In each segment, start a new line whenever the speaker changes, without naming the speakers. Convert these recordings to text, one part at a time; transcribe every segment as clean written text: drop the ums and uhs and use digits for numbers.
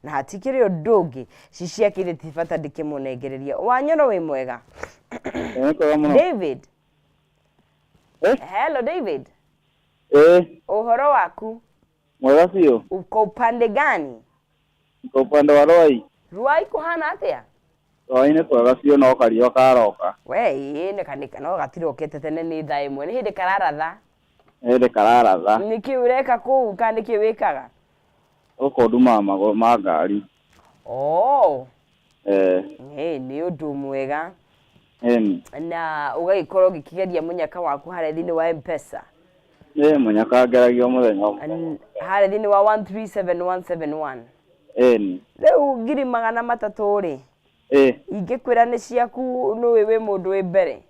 Na hatikĩrĩ ũndũ ũngĩ, cicia kĩrĩ ti bata ndĩkĩmũnengererie. Wanyoro wĩ mwega?
Nĩ kwega mũno.
David.
Eh?
Hello David.
Eh,
Ũhoro waku?
Mwega biũ.
Uko upande gani?
Niko upande wa Rwai.
Ruai kũhana atĩa?
Rwai nĩ kwega biũ no kario karoka.
We ĩĩ nĩ no gatirokete tene nĩ thaa 1 nĩ hĩndĩ kararatha.
Hĩndĩ kararatha.
Nĩkĩ ũreka kũu kana nĩkĩ wĩkaga?
Gũkũ ndumaga magũrũ ma ngari.
Oh.
Eh.
Ĩĩ nĩ ũndũ mwega.
Ĩni.
Na ũgagĩkorwo ũgĩkĩgeria mũnyaka waku harĩa thĩinĩ wa M-Pesa.
Ĩĩ mũnyaka ngeragia o mũthenya o mũthenya.
Harĩa thĩinĩ wa 137171.
Ĩni.
Rĩu 300,000 rĩ.
Ĩĩ.
Ingĩkwĩra nĩ ciaku nĩũĩ wĩ mũndũ wĩ mbere.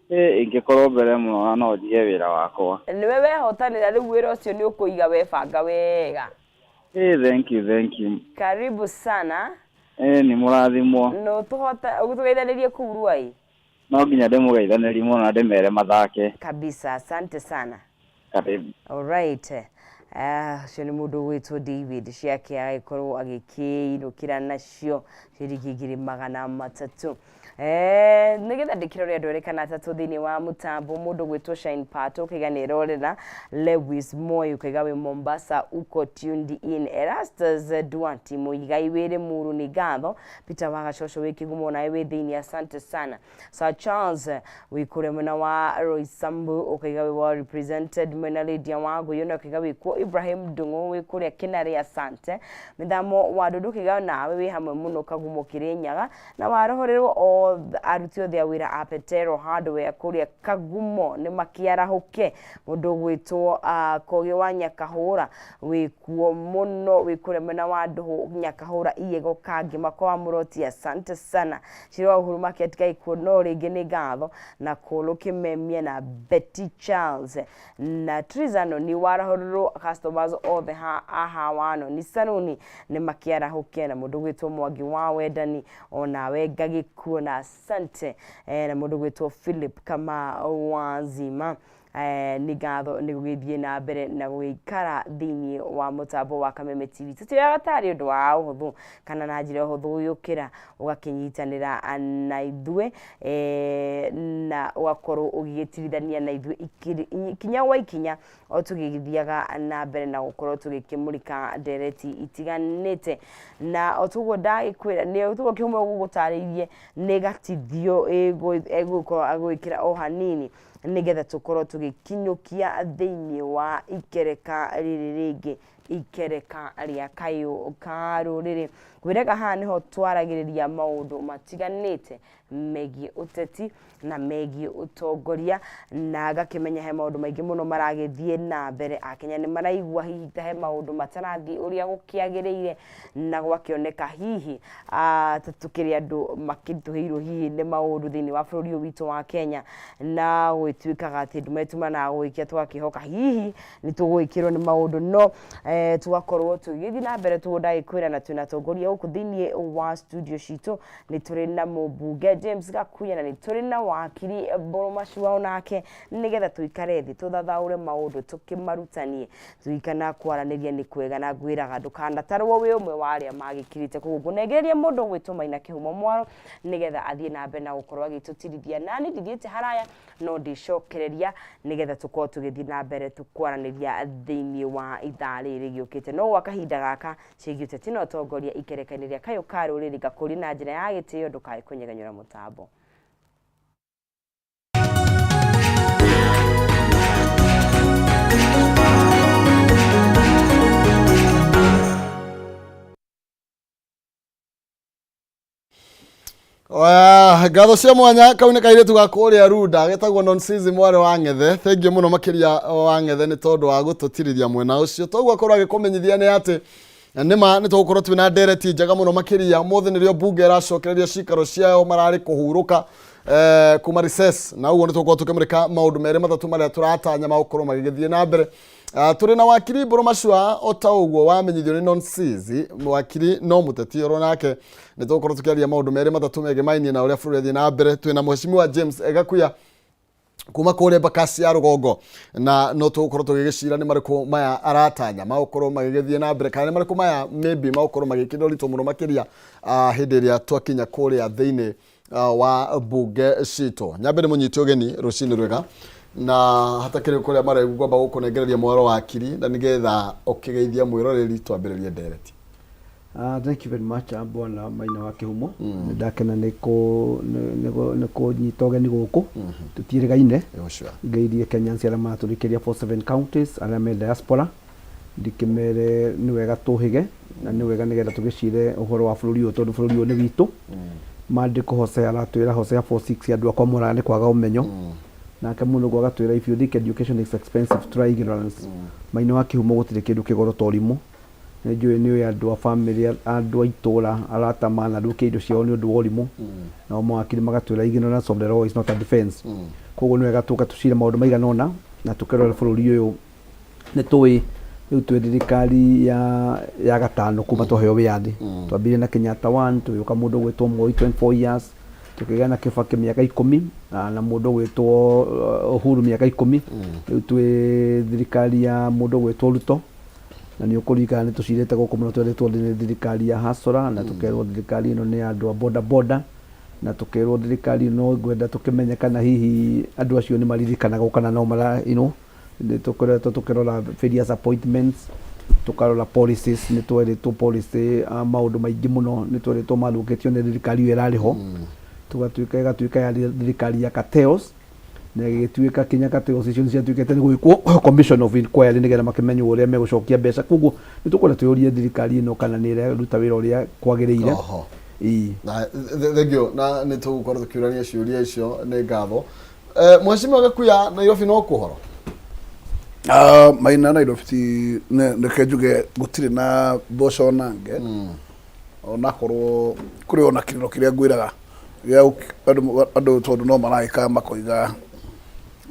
Ĩĩ ingĩkorwo mbere mũno na no ndige wĩra wakwa.
Nĩwe wehotanĩra rĩu wĩra ũcio nĩ ũkũiga webanga wega.
Ĩĩ thank you thank you.
Karibu sana.
Ĩĩ nĩ mũrathimwo.
No tũhota tũgeithanĩrie kũu Ruai.
No nginya ndĩmũgeithanĩrie mũno na ndĩmere mathake.
Kabisa, asante sana.
Karibu.
Alright. Ũcio nĩ mũndũ ũgwĩtwo David ciake agagĩkorwo agĩkĩinũkĩra nacio ciringi 300,000. Eh, nĩgetha ndĩkĩrore andũ erĩ kana atatũ thĩinĩ wa mũtambo mũndũ gwĩtwo Shine Pato ũkaiga nĩ erorera Lewis Moi ũkaiga wĩ Mombasa uko tuned in Erastus Duarte Mũigai wĩ Limuru nĩ ngatho Peter wa Gacoco wĩ Kĩgumo nawe wĩ thĩinĩ asante sana Sir Charles wĩ kũrĩa mwena wa Roysambu ũkaiga wĩ well represented mwena Lydia wa Ngũyũ na ũkaiga wĩ kuo Ibrahim Ndung'u wĩ kũrĩa Kĩnarĩ asante Mĩthamo wa Ndundu ũkaiga nawe wĩ hamwe mũno Kagumo Kĩrĩnyaga na warohorerwo othe aruti othe a wĩra a Petero Hardware kũrĩa Kagumo nĩ makĩarahũke mũndũ ũgwĩtwo Kogi wa Nyakahũra wĩkuo mũno wĩ kũrĩa mwena wa Ndũhũ Nyakahũra Iyego Kangĩ kwa Mũroti asante sana Shiro wa Uhuru Market gaikuo no rĩngĩ nĩ ngatho na Kũlũ Kĩmemia na Betty Charles na Trizano ni warahũrĩrwo customers othe ha aha wano ni saruni nĩ makĩarahũke na mũndũ gwĩtwo Mwangi wa Wendani onawe ngagĩkuo na asante na mũndũ gwĩtwo Philip Kama Wazima nĩ ngatho nĩ gũgĩthiĩ na mbere na gũgĩikara thĩinĩ wa mũtambo wa Kameme TV. Tũtioyaga tarĩ ũndũ wa ũhũthũ kana na njĩra ũhũthũ gũgĩũkĩra ũgakĩnyitanĩra na ithuĩ na ũgakorwo ũgĩgĩtirithania na ithuĩ ikinya gwa ikinya o tũgĩgĩthiaga na mbere na gũkorwo tũgĩkĩmũrĩka ndereti itiganĩte na o toguo ndagĩkwĩra nĩ toguo kĩhumo gũgũtarĩirie nĩ gatithio egũkorwo agwĩkĩra o hanini nĩgetha tũkorwo tũgĩkinyũkia thĩinĩ wa ikereka rĩrĩ rĩngĩ ikereka rĩa kayũ ka rũrĩrĩ ngwĩraga haha nĩho twaragĩrĩria maũndũ matiganĩte megiĩ ũteti na megiĩ ũtongoria na ngakĩmenya he maũndũ maingĩ mũno maragĩthiĩ na mbere akenya nĩ maraigua hihi ta he maũndũ matarathiĩ ũrĩa gũkĩagĩrĩire na gwakĩoneka hihi ta tũkĩrĩ andũ makĩritũhĩirwo hihi nĩ maũndũ thĩinĩ wa bũrũri ũyũ witũ wa Kenya na gũgĩtuĩkaga atĩ nduma ĩtumanaga gũgĩkĩa tũgakĩhoka hihi nĩ tũgũgĩkĩrwo nĩ maũndũ no tũgakorwo tũgĩthiĩ na mbere tũguo ndagĩkwĩra na twĩna atongoria gũkũ thĩinĩ wa studio citũ nĩ tũrĩ na mũmbunge James Gakuya na nĩ tũrĩ na wakiri Mbũrũ Macua onake nĩgetha tũikare thĩ tũthathaũre maũndũ tũkĩmarutanie tũikana kwaranĩria nĩ kwega na ngwĩraga ndũkanatarwo wĩ ũmwe wa arĩa magĩkirĩte koguo ngũnengereria mũndũ ũgwĩtwo Maina Kĩhumo Mwaro nĩgetha athiĩ na mbere na gũkorwo agĩtũtirithia nani ndithiĩte haraya no ndicokereria nĩgetha tũkorwo tũgĩthiĩ na mbere tũkwaranĩria thĩinĩ wa ithaa rĩrĩ rĩgĩũkĩte no gwa kahinda gaka ciĩgiĩ ũteti na ũtongoria ikereka-inĩ rĩa kayũ ka rũrĩrĩ ngakũria na njĩra ya gĩtĩo ndũkae kũnyegenyũra mũtambo.
Ngatho cia mwanya kau nĩ kairĩtu ga kũrĩa Runda getagwo Nonsizi mwarĩ wa Ng'ethe. Thengiũ mũno makĩria wa Ng'ethe nĩ tondũ wa gũtũtirithia mwena ũcio. Toguo akorwo agĩkũmenyithia nĩ atĩ nĩma nĩ tũgũkorwo twĩna ndereti njega mũno makĩria. Ũmũthĩ nĩrĩo mbunge ĩracokereria cikaro ciayo mararĩ kũhurũka kuma recess, na ũguo nĩ tũgũkorwo tũkĩmũrĩka maũndũ merĩ matatũ marĩa tũratanya magũkorwo magĩgĩthiĩ na mbere. Tũrĩ na wakiri Mbũrũ Macua o ta ũguo wamenyithio nĩ Nonsizi, wakiri no mũteti oro nake nĩ tũgũkorwo tũkĩaria maũndũ merĩ matatũ megemainie na ũrĩa bũrũri ũrathiĩ na mbere. Twĩna mheshimiwa James Gakuya Kuma kũrĩa Embakasi ya rũgongo, na no tũgũkorwo tũgĩgĩcira nĩ marĩkũ maya aratanya magũkorwo magĩgĩthiĩ na mbere, kana nĩ marĩkũ maya maybe magũkorwo magĩkĩrĩra ũritũ mũno makĩria hĩndĩ ĩrĩa twakinya kũrĩa thĩinĩ wa mbunge citũ. Nyambe nĩ mũnyite ũgeni rũcinĩ rwega, na hatakĩrĩ kũrĩa maregu ngwamba gũkũnengereria mwaro wa kiri na nĩgetha ũkĩgeithia mwĩroreri twambĩrĩrie ndereti.
Thank you very much, Bwana Maina wa Kĩhumo. Nĩ ndakena nĩ kũnyita ũgeni gũkũ tũtiĩrĩgaine. Ngeithie Kenyans arĩa maratũthikĩrĩria 47 counties, arĩa me diaspora, ndikĩmere nĩ wega tũhĩge na nĩ wega nĩgetha tũgĩcire ũhoro wa bũrũri ũyũ, tondũ bũrũri ũyũ nĩ witũ. Maandĩko Hosea aratwĩra, Hosea 4:6, andũ akwa moraga nĩ kwaga ũmenyo. Nake mũthũngũ agatwĩra, "If you think education is expensive, try ignorance." Maina wa Kĩhumo, gũtirĩ kĩndũ kĩgoro ta ũrimũ. Nĩ njũĩ nĩ ũĩ andũ a bamĩrĩ, andũ a itũra, arata manathũkia indo ciao nĩ ũndũ wa ũrimũ. Nao mawakiri magatwĩra, "Ignorance of the law is not a defense." Koguo nĩ wega tũka tũcire maũndũ maigana ũna na tũkĩrore bũrũri ũyũ. Nĩ tũĩ rĩu twĩ thirikari ya gatano kuma twaheo wĩyathi. Twambire na Kenyatta 1, tũgĩũka mũndũ ũgwĩtwo Moi 24 years, tũkĩgĩa na Kibaki mĩaka 10, na mũndũ ũgwĩtwo Uhuru mĩaka 10. Rĩu twĩ thirikari ya mũndũ ũgwĩtwo Ruto, na nĩ ũkũririkana nĩ tũcirĩte gũkũ mũno, twerĩtwo nĩ thirikari ya hasora, na tũkerwo thirikari ĩno nĩ ya andũ a boda boda, na tũkerwo thirikari ĩno. Ngwenda tũkĩmenye kana hihi andũ acio nĩ maririkanagwo kana no mara nĩ tũkoretwo tũkĩrora various appointments, tũkarora policies. Nĩ twerĩtwo policy, maũndũ maingĩ mũno nĩ twerĩtwo mathũkĩtio nĩ thirikari ĩyo ĩrarĩ ho, tũgatuĩka ĩgatuĩka ya thirikari ya cartels, na ĩgĩtuĩka kinya cartels icio nĩ ciatuĩkĩte nĩ gwĩkwo commission of inquiry nĩgetha makĩmenywo ũrĩa megũcokia mbeca. Koguo nĩ tũkwenda twĩyũrie thirikari ĩno kana nĩ ĩraruta wĩra ũrĩa kwagĩrĩire. Ĩĩ.
Na thank you, na nĩ tũgũkorwo tũkĩũrania ciũria icio. Nĩ ngatho. Mheshimiwa Gakuya, Nairobi no kũhoro?
Ah, Maina, Nairobi ti reke njuge gũtirĩ na mboco nange, onakorwo kũrĩ ona kĩrĩro kĩrĩa ngwĩraga gĩa andũ tondũ no maragĩka makoiga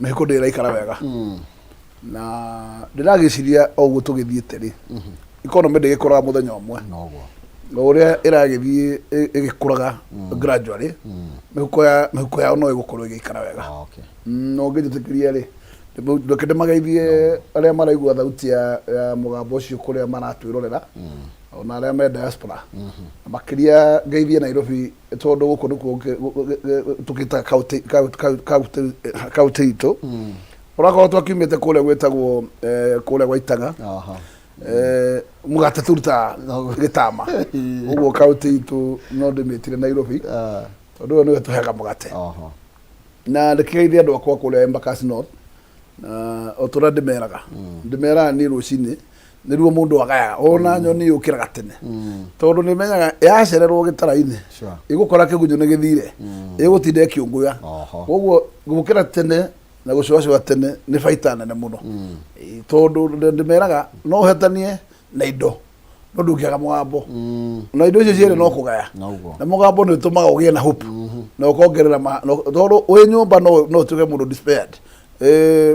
mĩhuko ndĩraikara wega, na ndĩragĩciria o ũguo tũgĩthiĩte rĩ, economy ndĩgĩkũraga mũthenya ũmwe.
Noguo.
O ũrĩa ĩragĩthiĩ ĩgĩkũraga gradually, mĩhuko yao no ĩgũkorwo ĩgĩikara wega. No ũngĩnjĩtĩkĩria rĩ, reke ndĩmageithie arĩa maraigua thauti ya mũgambo ũcio kũrĩa maratwĩrorera, ona arĩa me diaspora. Na makĩria ngeithie Nairobi, tondũ gũkũ nĩkuo tũkĩtaga kaunti itũ. Ũrakorwo twakiumĩte kũrĩa gwĩtagwo kũrĩa gwa Itaga, mũgate tũrutaga gĩtama. Ũguo kaunti itũ no ndĩmĩtire Nairobi, tondũ ũyũ nĩwe tũheaga mũgate. Na ndĩkĩgeithia andũ akwa kũrĩa Embakasi North, na o tũrĩa ndĩmeraga niĩ rũcinĩ nĩruo mũndũ agayaga, ona nyoni yũkĩraga tene, tondũ nĩ menyaga yacererwo gĩtara-inĩ ĩgũkora kĩgunyũ nĩ gĩthire, ĩgũtinda ĩkĩũngũya. Koguo gũkĩra tene na gũcũacũa tene nĩ baita nene mũno. Ĩ, tondũ ndĩmeraga no ũhetanie na indo no ndũngĩaga mũgambo, na indo icio cierĩ no kũgaya. Na mũgambo nĩ ũtũmaga ũgĩe na hope na ũkongerera tondũ wĩ nyũmba no ũtuĩke mũndũ despaired,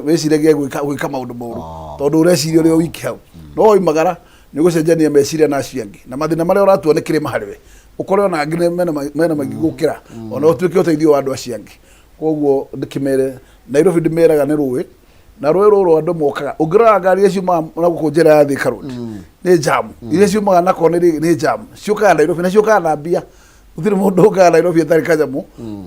wĩciragie gwĩka maũndũ moru, tondũ ũreciria ũrĩ o wiki hau. No woimagara nĩ ũgũcenjania meciria na acio angĩ, na mathĩna marĩa ũratua nĩ kĩrĩma harĩ we, ũkore ona angĩ mena maingĩ gũkĩra, ona ũtuĩke ũteithio wa andũ acio angĩ. Koguo ndĩkĩmere Nairobi, ndĩmeraga nĩ rũĩ, na rũĩ rũrũ andũ mokaga. Ũngĩrora ngari iria ciumaga na gũkũ njĩra ya Thika Road nĩ jam, iria ciumaga na kona nĩ jam, ciũkaga Nairobi na ciũkaga na mbia. Gũtirĩ mũndũ ũkaga Nairobi atarĩ kanyamũ,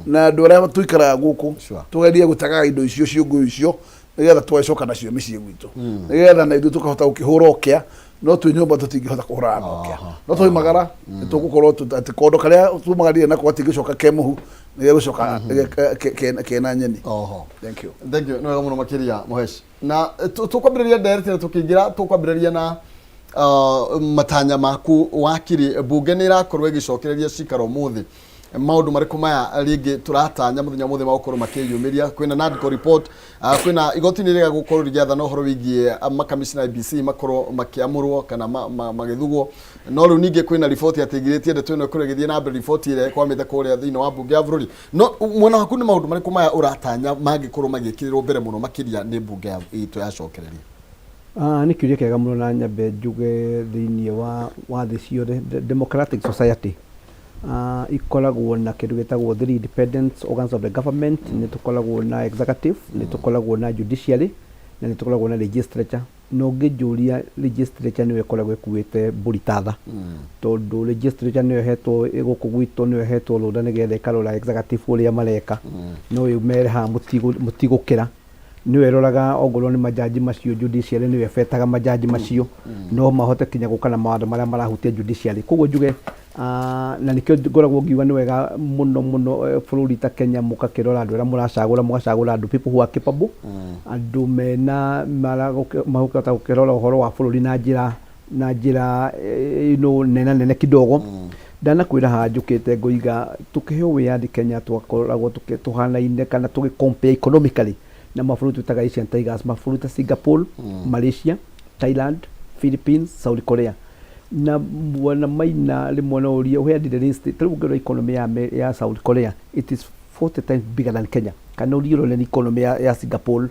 na andũ arĩa tũikaraga gũkũ tũgerie gũtegaga indo icio, ciũngũyũ icio, nĩgetha tũgacoka nacio mĩciĩ gwitũ, nĩgetha na ithuĩ tũkahota gũkĩhũra ũkĩa. No twĩ nyũmba tũtingĩhota kũhũraga na ũkĩa, no twaimagara nĩ tũgũkorwo atĩ kondo karĩa tumagarire nako gatingĩcoka ke mũhu, nĩgegũcoka kena nyeni. Thank you.
Thank you, nĩ wega mũno makĩria, Mũhesh. Na tũkwambĩrĩria ndereti na tũkĩingĩra, tũkwambĩrĩria na matanya maku wakiri. Mbunge nĩ ĩrakorwo ĩgĩcokereria cikaro ũmũthĩ. Maũndũ marĩkũ maya rĩngĩ tũratanya mũthenya mũthĩ magũkorwo makĩyumĩria? Kwĩna NADCO report, kwĩna igoti nĩ rĩega gũkorwo rĩgĩathana ũhoro wĩgiĩ makamishna IEBC makorwo makĩamũrwo kana magĩthugwo. No rĩu ningĩ kwĩna riboti atĩ ĩgirĩtie ndeto ĩno ĩkorwo ĩgĩthiĩ na mbere, riboti ĩrĩa ĩkwamĩte kũrĩa thĩinĩ wa mbunge ya bũrũri. No mwena waku nĩ maũndũ marĩkũ maya ũratanya mangĩkorwo magĩkĩrĩrwo mbere mũno makĩria nĩ mbunge itũ yacokereria?
Ah, nĩ kĩũria kĩega mũno, na nyambe njuge thĩinĩ wa thĩ ciothe, democratic society, Ikoragwo na kĩndũ gĩtagwo three independent organs of the government. Nĩ tũkoragwo na executive, nĩ tũkoragwo na judiciary, na nĩ tũkoragwo na legislature. Na ũngĩnjũria, legislature nĩyo ĩkoragwo ĩkuĩte mbũri ta tha, tondũ legislature nĩyo ĩhetwo gũkũ gwitũ, nĩyo ĩhetwo rũtha nĩgetha ĩkarora executive ũrĩa mareka, no ĩmere haha mũtigũkĩra. Nĩyo ĩroraga ongorwo nĩ majaji macio, judiciary nĩyo ĩbetaga majaji macio, no mahote kinya gũka na mawatho marĩa marahutia judiciary. Koguo njuge na nĩkĩo ngoragwo ngiuga nĩ wega mũno mũno bũrũri ta Kenya mũgakĩrora andũ arĩa mũracagũra, mũgacagũra andũ people who are capable, andũ mena magũkĩhota gũkĩrora ũhoro wa bũrũri na njĩra nena nene kidogo. Ndanakwĩra haha njũkĩte ngoiga tũkĩheo wĩyathi Kenya twakoragwo tũhanaine kana tũgĩ compare economically na mabũrũri twĩtaga Asian Tigers, mabũrũri ta Singapore, Malaysia, Thailand, Philippines, South Korea. Na Bwana Maina, rĩmwe no ũrie where did the list. Ta rĩu ũngĩrora economy ya South Korea, it is 40 times bigger than Kenya, kana ũthiĩ ũrore economy ya Singapore.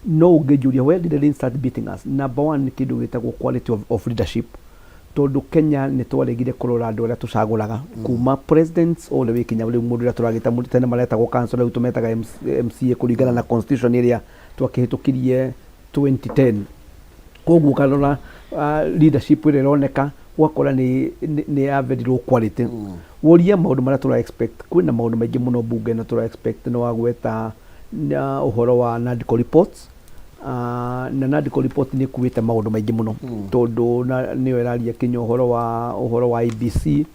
No ũngĩnjũria where did the rain start beating us, number one nĩ kĩndũ gĩtagwo quality of leadership, tondũ Kenya nĩ twaregire kũrora andũ arĩa tũcagũraga kuma presidents all the way kinya rĩu mũndũ ũrĩa tũragĩta tene maretagwo council, rĩu tũmetaga MCA kũringana na constitution ĩrĩa twakĩhĩtũkirie 2010. Koguo ũkarora leadership ĩrĩa ĩroneka, ũgakora nĩ ya very low quality. Woria maũndũ marĩa tũra expect, kwĩna maũndũ maingĩ mũno bunge ĩno tũra expect. Nĩ wagweta na ũhoro wa NADCO reports, na NADCO report nĩ ĩkuĩte maũndũ maingĩ mũno, tondũ nĩyo ĩraria kinya ũhoro wa IEBC,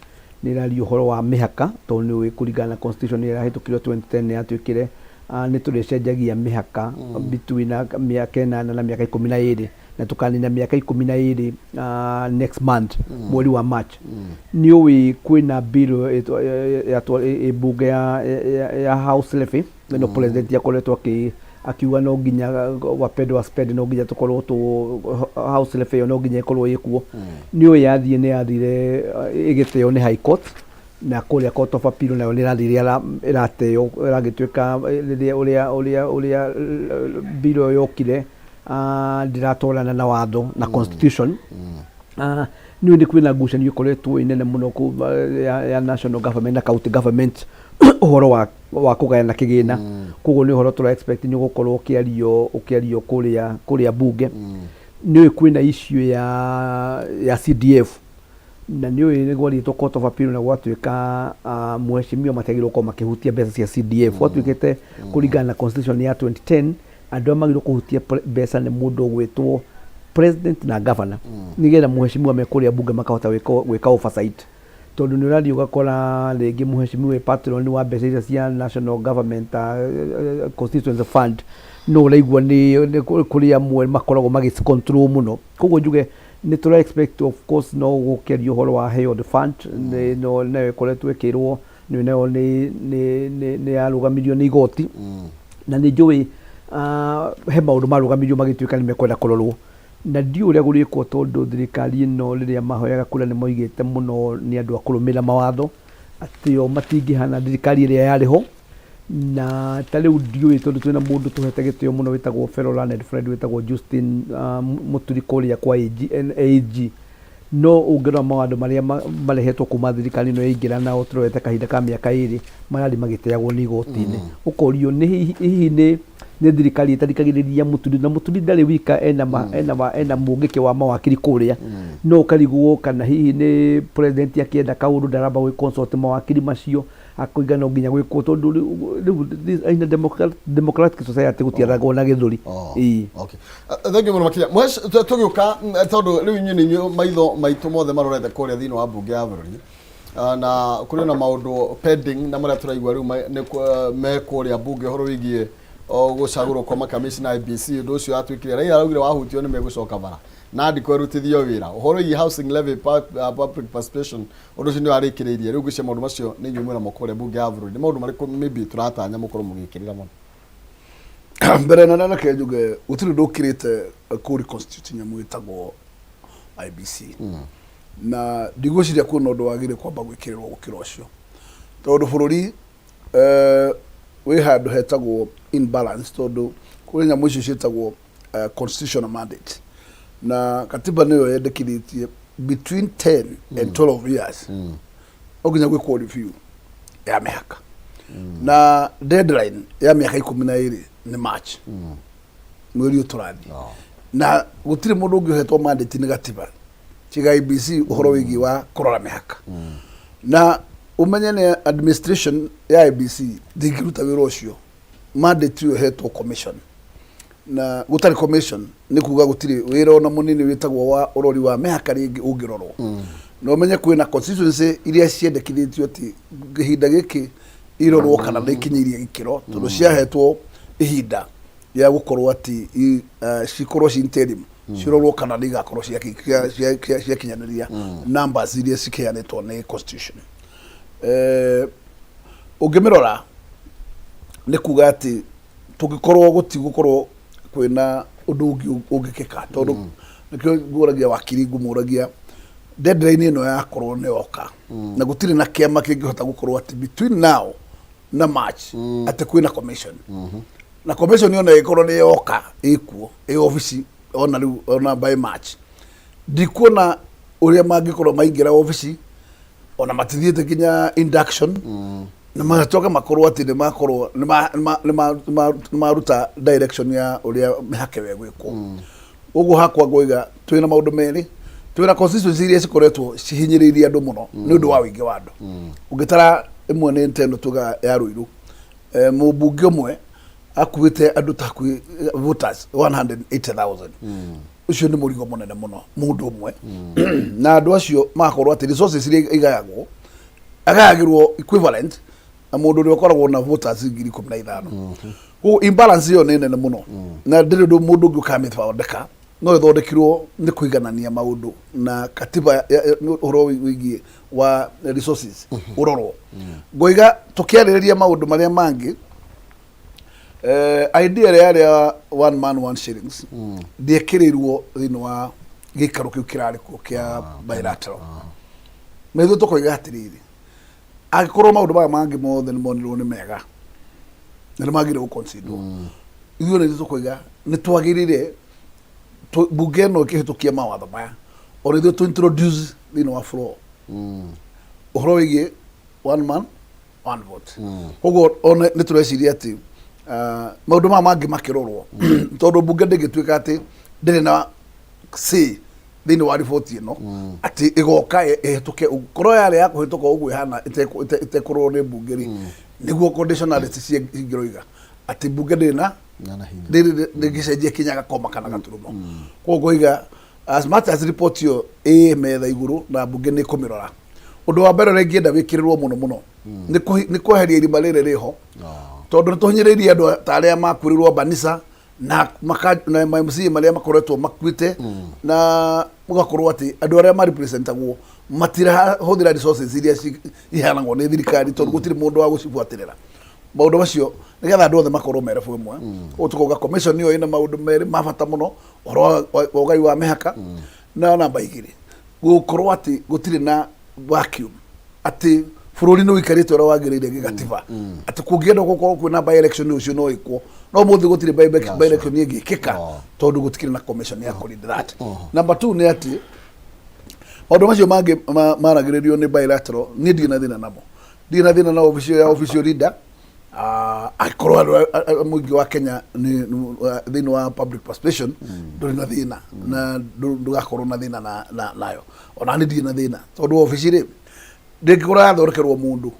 nĩ ĩraria ũhoro wa mĩhaka, tondũ nĩ ũĩ kũringana na constitution ĩrĩa ĩrahĩtũkirio 2010 nĩ yatuĩkire nĩ tũrĩcenjagia mĩhaka between mĩaka 8 na mĩaka 12, na tũkanina mĩaka 12 next month, mweri wa March. Nĩ ũĩ kwĩna bill ĩ bunge ya house levy ĩno. President akoretwo akiuga no nginya wapendwa spend, no nginya tũkorwo tũ house levy ĩyo no nginya ĩkorwo ĩkuo. Nĩ ũĩ yathiĩ nĩ yathire ĩgĩteo nĩ High Court, na kũrĩa Court of Appeal nayo nĩ ĩrathire ĩrateo, ĩragĩtuĩka rĩrĩa ũrĩa bill ĩyo yokire ndĩratwarana na watho na constitution. Nĩ ũĩ nĩ kwĩna ngucanio ĩkoretwo ĩ nene mũno kũu, ya national government na county government, ũhoro wa kũgayana kĩgĩna. Koguo nĩ ũhoro tũra expect nĩ ũgũkorwo ũkĩario kũrĩa bunge. Nĩ ũĩ kwĩna issue ya CDF, na nĩ ũĩ nĩ gwarĩtwo Court of Appeal na gwatuĩka mheshimiwa matiagĩrĩirwo gũkorwo makĩhutia mbeca cia CDF. Gwatuĩkĩte kũringana na constitution ya 2010, andũ arĩa magĩrĩirwo kũhutia mbeca nĩ mũndũ ũgwĩtwo president na governor, nĩgetha mheshimiwa me kũrĩa bunge makahota gwĩka oversight, tondũ nĩ ũrathiĩ ũgakora rĩngĩ mheshimiwa wĩ patron wa mbeca icio cia national government constituency fund, no ũraigua nĩ kũrĩ amwe makoragwo magĩci control mũno. Koguo njuge nĩ tũra expect, of course, no gũkĩario ũhoro wa Held Fund, no nayo ĩkoretwo ĩkĩrwo nĩ nayo nĩ yarũgamirio nĩ igoti, na nĩ njũĩ he maũndũ marũgamirio magĩtuĩka nĩ mekwenda kũrorwo, na ndiũĩ ũrĩa gũrĩkwo, tondũ thirikari ĩno rĩrĩa mahoyaga kura nĩ moigĩte mũno nĩ andũ a kũrũmĩrĩra mawatho, atĩ o matingĩhana thirikari ĩrĩa yarĩ ho. Na ta rĩu ndiũĩ, tondũ twĩna mũndũ tũhete gĩtĩo mũno wĩtagwo fellow learned friend wĩtagwo Justin Mũturi kũrĩa kwa AG, AG, no ũngĩrora mawatho marĩa marehetwo kuma thirikari ĩno yaingĩra, nao tũrorete kahinda ka mĩaka 2 marathiĩ magĩteagwo nĩ igoti-inĩ. Ũkorio nĩ hihi nĩ thirikari ĩtarikagĩrĩria Mũturi, na Mũturi ndarĩ wika, ena mũngĩkĩ wa mawakiri kũrĩa, no ũkarigwo kana hihi nĩ president akĩenda kaũndũ ndaramba gwĩ consult mawakiri macio, akoiga no nginya gwĩkwo, tondũ rĩu in a democratic society gũtiathagwo na gĩthũri. Ĩĩ.
Okay. Thank you mũno makĩria. Tũgĩũka tondũ rĩu inyuĩ nĩ inyuĩ maitho maitũ mothe marorete kũrĩa thĩinĩ wa mbunge ya bũrũri. Na kũrĩ na maũndũ pending na marĩa tũraigua rĩu me kũrĩa mbunge, ũhoro wĩgiĩ gũcagũrwo kwa makamishna IEBC. Ũndũ ũcio watuĩkire Raila araugire wahutio nĩ megũcoka bara na ndiko ĩrutithio wĩra, ũhoro wĩgiĩ housing levy, public participation, ũndũ ũcio nĩ warĩkĩrĩirie. Rĩu ngwĩciria maũndũ macio nĩ inyuĩ mwĩna moko kũrĩa mbunge ya bũrũri. Nĩ maũndũ marĩkũ maybe tũratanya mũkorwo mũgĩkĩrĩra mũno?
Mbere nene, reke njuge gũtirĩ ũndũ ũkĩrĩte kũ reconstitute nyamũ ĩtagwo IEBC, na ndigwĩciria kwĩna ũndũ wagĩrĩire kwamba gwĩkĩrĩrwo gũkĩra ũcio, tondũ bũrũri wĩ handũ hetagwo imbalance, tondũ kũrĩ nyamũ icio ciĩtagwo constitutional mandate, na katiba nĩyo yendekithĩtie between 10 and 12 years. No nginya gwĩkwo review ya mĩhaka na deadline ya mĩaka 12 nĩ March mweri ũyũ tũrathiĩ. Na gũtirĩ mũndũ ũngĩ ũhetwo mandate nĩ gatiba tiga IEBC ũhoro wĩgiĩ wa kũrora mĩhaka. Na ũmenye nĩ administration ya IEBC ndĩngĩruta wĩra ũcio, mandate ĩyo ĩhetwo commission, na gũtarĩ commission nĩ kuga gũtirĩ wĩra ona mũnini wĩtagwo wa ũrori wa mĩhaka rĩngĩ ũngĩrorwo. Na ũmenye kwĩna constituency iria ciendekithĩtio atĩ ihinda gĩkĩ irorwo kana nĩ ikinyĩirie gĩkĩro, tondũ ciahetwo ihinda rĩa gũkorwo atĩ cikorwo ci interim, cirorwo kana nĩ igakorwo ciakinyanĩria numbers iria cikĩheanĩtwo nĩ constitution. Ũngĩmĩrora nĩ kuga atĩ tũngĩkorwo gũtigũkorwo kwĩna ũndũ ũngĩ ũngĩkĩka, tondũ nĩkĩo ngũragia wakiri, ngũmũragia deadline ĩno yakorwo nĩ yoka na gũtirĩ na kĩama kĩngĩhota gũkorwo atĩ between now na March atĩ kwĩna commission, na commission ona ĩkorwo nĩ yoka ĩkuo ĩ obici ona rĩu ona by March, ndikuona ũrĩa mangĩkorwo maingĩra obici ona matithiĩte nginya induction na magacoka makorwo atĩ nĩ makorwo nĩ maruta direction ya ũrĩa mĩhaka ĩyo ĩgwĩkwo. Ũguo hakwa ngoiga twĩna maũndũ merĩ: twĩna constituency iria cikoretwo cihinyĩrĩirie andũ mũno nĩ ũndũ wa ũingĩ wa andũ. Ũngĩtara ĩmwe nĩ teno tuga ya Ruiru, mũmbunge ũmwe akuĩte andũ ta hakuhĩ voters 180,000. Ũcio nĩ mũrigo mũnene mũno mũndũ ũmwe, na andũ acio magakorwo atĩ resources iria igayagwo agayagĩrwo equivalent na mũndũ ũrĩa ũkoragwo na voters 15,000. Koguo imbalance ĩyo nĩ nene mũno na ndĩrĩ ũndũ mũndũ ũngĩ ũkamĩthondeka, no ĩthondekirwo nĩ kũiganania maũndũ na katiba ũhoro wĩgiĩ wa resources ũrorwo. Ngoiga tũkĩarĩrĩria maũndũ marĩa mangĩ, idea ĩrĩa yarĩ ya one man one shillings ndĩekĩrĩirwo thĩinĩ wa gĩikaro kĩu kĩrarĩ kuo kĩa bilateral. Na ithuĩ tũkoiga atĩrĩrĩ, angĩkorwo maũndũ maya mangĩ mothe nĩ monirwo nĩ mega na nĩ magĩrĩire gũconsiderwo, ithuĩ nĩ ithuĩ tũkoiga nĩ twagĩrĩire bunge ĩno ĩkĩhĩtũkia mawatho maya, ona ithuĩ tũ introduce thĩinĩ wa floor ũhoro wĩgiĩ one man one vote. Koguo ona nĩ tũreciria atĩ maũndũ maya mangĩ makĩrorwo, tondũ bunge ndĩngĩtuĩka atĩ ndĩrĩ na say thĩinĩ wa riboti ĩno atĩ ĩgoka ĩhĩtũke. Korwo yarĩ ya kũhĩtũka ũguo ĩhana ĩtekũrorwo nĩ mbunge rĩ, nĩguo conditionality cingĩroiga atĩ mbunge ndĩrĩ na
Na hinya.
Ndĩngĩcenjia kinya gakoma kana gaturumo. Koguo ngoiga as much as report ĩyo ĩ metha igũrũ na mbunge nĩ ĩkũmĩrora, ũndũ wa mbere ũrĩa ingĩenda wĩkĩrĩrwo mũno mũno nĩ kweheria irima rĩrĩ rĩho, tondũ nĩ tũhinyĩrĩirie andũ ta arĩa makuĩrĩirwo Banisa na na ma MCA marĩa makoretwo makuĩte, na mũgakorwo atĩ andũ arĩa marepresentagwo matirahũthĩra resources iria iheanagwo nĩ thirikari, tondũ gũtirĩ mũndũ wa gũcibuatĩrĩra maũndũ macio nĩgetha andũ othe makorwo me level ĩmwe. Ũguo tũkauga commission ĩyo ĩna maũndũ merĩ ma bata mũno: ũhoro wa ũgai wa mĩhaka, na namba 2 gũkorwo atĩ gũtirĩ na vacuum, atĩ bũrũri nĩ ũikarĩte ũrĩa wagĩrĩire gĩgatiba, atĩ kũngĩenda gũkorwo kwĩna by election ũcio no ĩkwo, no mũthĩ gũtirĩ by election ĩngĩkĩka tondũ gũtikĩrĩ na commission ya kũ lead that. Number 2 nĩ atĩ maũndũ macio mangĩ maragĩrĩrio nĩ bilateral, niĩ ndirĩ na thĩna namo, ndirĩ na thĩna na obici ĩyo ya official leader. Angĩkorwo andũ mũingĩ wa Kenya thĩinĩ wa public participation ndũrĩ na thĩna na ndũgakorwo na thĩna nayo, ona niĩ ndirĩ na thĩna, tondũ obici rĩ ndĩngĩkorwo yathondekerwo mũndũ.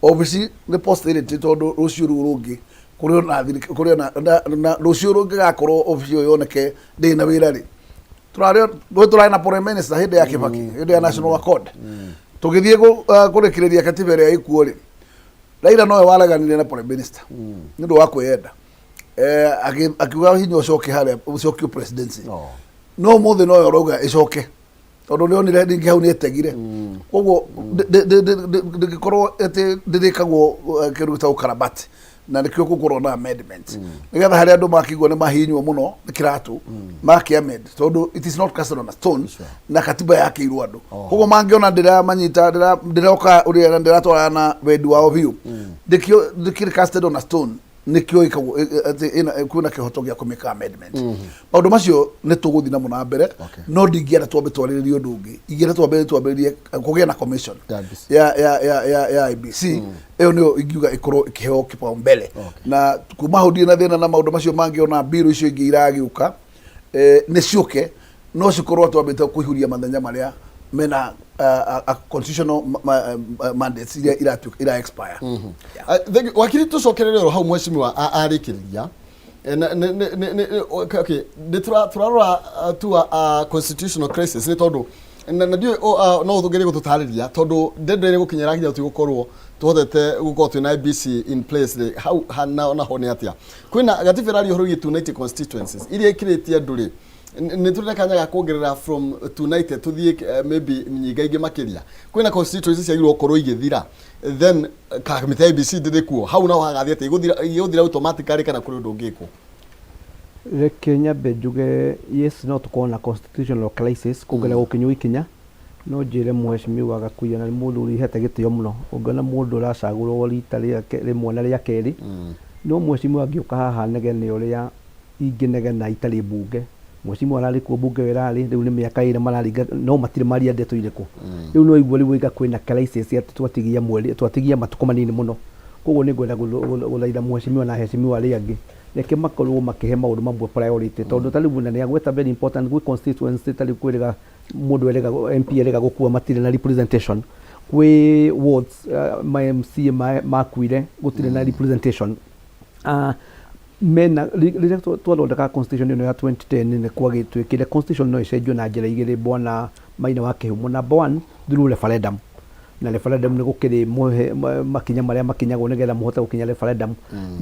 Obici nĩ posterity, tondũ rũciũ rũu rũngĩ kũrĩ ona kũrĩ ona na rũciũ rũngĩgakorwo obici ĩyo yoneke ndĩrĩ na wĩra rĩ, tũrarĩ tũrarĩ na prime minister hĩndĩ ya Kibaki, hĩndĩ ya National Accord tũgĩthiĩ kũrĩkĩrĩria katiba ĩrĩa ĩkuo rĩ, Raila nowe wareganire na prime minister nĩ ũndũ wa kwĩyenda. Akiuga hinya ũcoke harĩa ũcokio presidency. No ũmũthĩ nowe ũrauga ĩcoke, tondũ nĩ onire ningĩ hau nĩ etegire. Koguo ndĩngĩkorwo atĩ ndĩrĩkagwo kĩndũ gĩtagwo karabati, na nĩkĩo gũkorwo na amendment nĩgetha harĩa andũ makĩigua nĩ mahihinywo mũno nĩ kĩratũ makĩ amend, tondũ it is not casted on a stone na katiba yakĩirwo andũ. Koguo mangĩona ndĩramanyita ndĩroka ũrĩa ndĩratwarana na wendi wao biũ, ndĩkĩrĩ casted on a stone. Nĩkĩo ĩkagwo atĩ kwĩna kĩhoto gĩa kũmĩka amendment. Maũndũ macio nĩ tũgũthiĩ namo na mbere. No ndingĩenda twambe twarĩrĩrie ũndũ ũngĩ, ingĩenda twambe twambĩrĩrie kũgĩe na commission
Ya IEBC.
ya IEBC. Ĩyo nĩyo ingiuga ĩkorwo ĩkĩheo kipaumbele. Na kuma hau ndirĩ na thĩna na maũndũ macio mangĩ, ona mbirũ icio ingĩ iragĩũka, nĩ ciũke, no cikorwo twambĩte kũihuria mathenya marĩa mena constitutional mandates iria iratuĩka ira expire.
Ah, thank you. Wakiri, tũcokerere oro hau mheshimiwa arĩkĩrĩria. Okay, nĩ tũrarora tua constitutional crisis nĩ tondũ na ndiũĩ no ũgerie gũtũtarĩria, tondũ ndendo ĩrĩ gũkinya ĩrakinya tũgũkorwo tũhotete gũkorwo twĩna IEBC in place rĩ, hau naho nĩ atĩa kwĩna gatiba ĩraria ũhoro wĩgiĩ 290 constituencies iria ĩkĩrĩtie andũ rĩ, nĩ tũrĩ na kanya ga kuongerera from 290 tũthiĩ maybe nyinga ingĩ makĩria? Kwĩna constituencies ciagĩrĩirwo gũkorwo igĩthira, then kamĩtĩ ya IEBC ndĩrĩ kuo, hau naho hagathiĩ atĩa? Igũthira automatically kana kũrĩ ũndũ ũngĩkwo?
Reke nyambe njuge, yes, no tũkorwo na constitutional crisis kũngĩrega gũkinywo ikinya. No njĩre mheshimiwa Gakuya, na nĩ mũthuri hete gĩtĩo mũno, ũngĩona mũndũ ũracagũrwo rita rĩake rĩmwe na rĩa kerĩ, no mheshimiwa angĩũka haha negene ũrĩa ingĩnegena itarĩ mbunge. Mheshimiwa ararĩ kuo mbunge ĩyo ĩrarĩ, rĩu nĩ mĩaka 2 mararinga, no matirĩ maria ndeto irĩkũ. Rĩu no igue rĩu oiga kwĩna crisis, atĩ twatigia mweri, twatigia matukũ manini mũno. Koguo nĩ ngwenda gũthaitha mheshimiwa na heshimiwa arĩa angĩ, reke makorwo makĩhe maũndũ mamwe priority, tondũ ta rĩu na nĩ agweta very important, gwĩ constituency ta rĩu kwĩrĩga mũndũ erĩga MP erĩga gũkua, matirĩ na representation. Kwĩ wards ma MCA makuire, gũtirĩ na representation. Mena rĩrĩa twathondekaga constitution ĩno ya 2010, nĩ kwagĩtuĩkire constitution no ĩcenjio na njĩra igĩrĩ, bwana Maina wa Kĩhumo. Number one, through referendum, na referendum nĩ gũkĩrĩ makinya marĩa makinyagwo nĩgetha mũhote gũkinya referendum.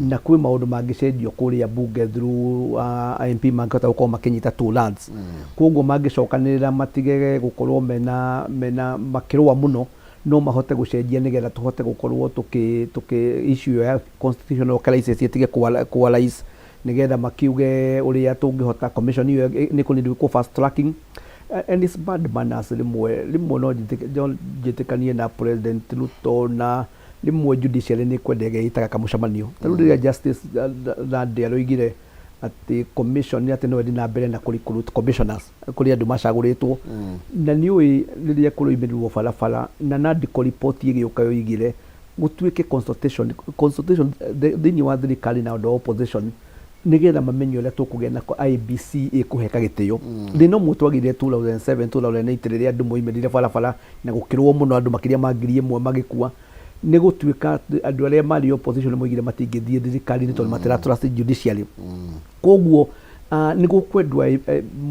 Na kwĩ maũndũ mangĩcenjio kũrĩa bunge through MP mangĩhota gũkorwo makĩnyita two thirds. Koguo mangĩcokanĩrĩra, matige gũkorwo mena makĩrũa mũno, no mahote gũcenjia nĩgetha tũhote gũkorwo tũkĩ issue ya constitutional crisis ĩtige kũ arise, nĩgetha makiuge ũrĩa tũngĩhota commission ĩyo nĩ kũ need gwĩkwo fast tracking. And it's bad manners rĩmwe rĩmwe, no njĩtĩkanie na President Ruto, na rĩmwe judiciary nĩ kwenda ĩgĩtaga kamũcemanio. Ta rĩu rĩrĩa Justice Thande aroigire atĩ commission atĩ no ĩthiĩ na mbere na kũ recruit commissioners kũrĩ andũ macagũrĩtwo, na nĩ ũĩ rĩrĩa kũroimĩrirwo barabara na NADCO report ĩgĩũka yoigire gũtuĩke consultation thĩinĩ wa thirikari na andũ a opposition, nĩgetha mamenye ũrĩa tũkũgĩa na IEBC ĩkũheka gĩtĩo. Thĩna ũmwe twagĩire 2007 2008, rĩrĩa andũ moimĩrire barabara na gũkĩrwo mũno, andũ makĩria ma 1000 magĩkua, nĩ gũtuĩka atĩ andũ arĩa marĩ opposition moigire matingĩthiĩ thirikari-inĩ tondũ matira trust judiciary. Koguo nĩ gũkwendwo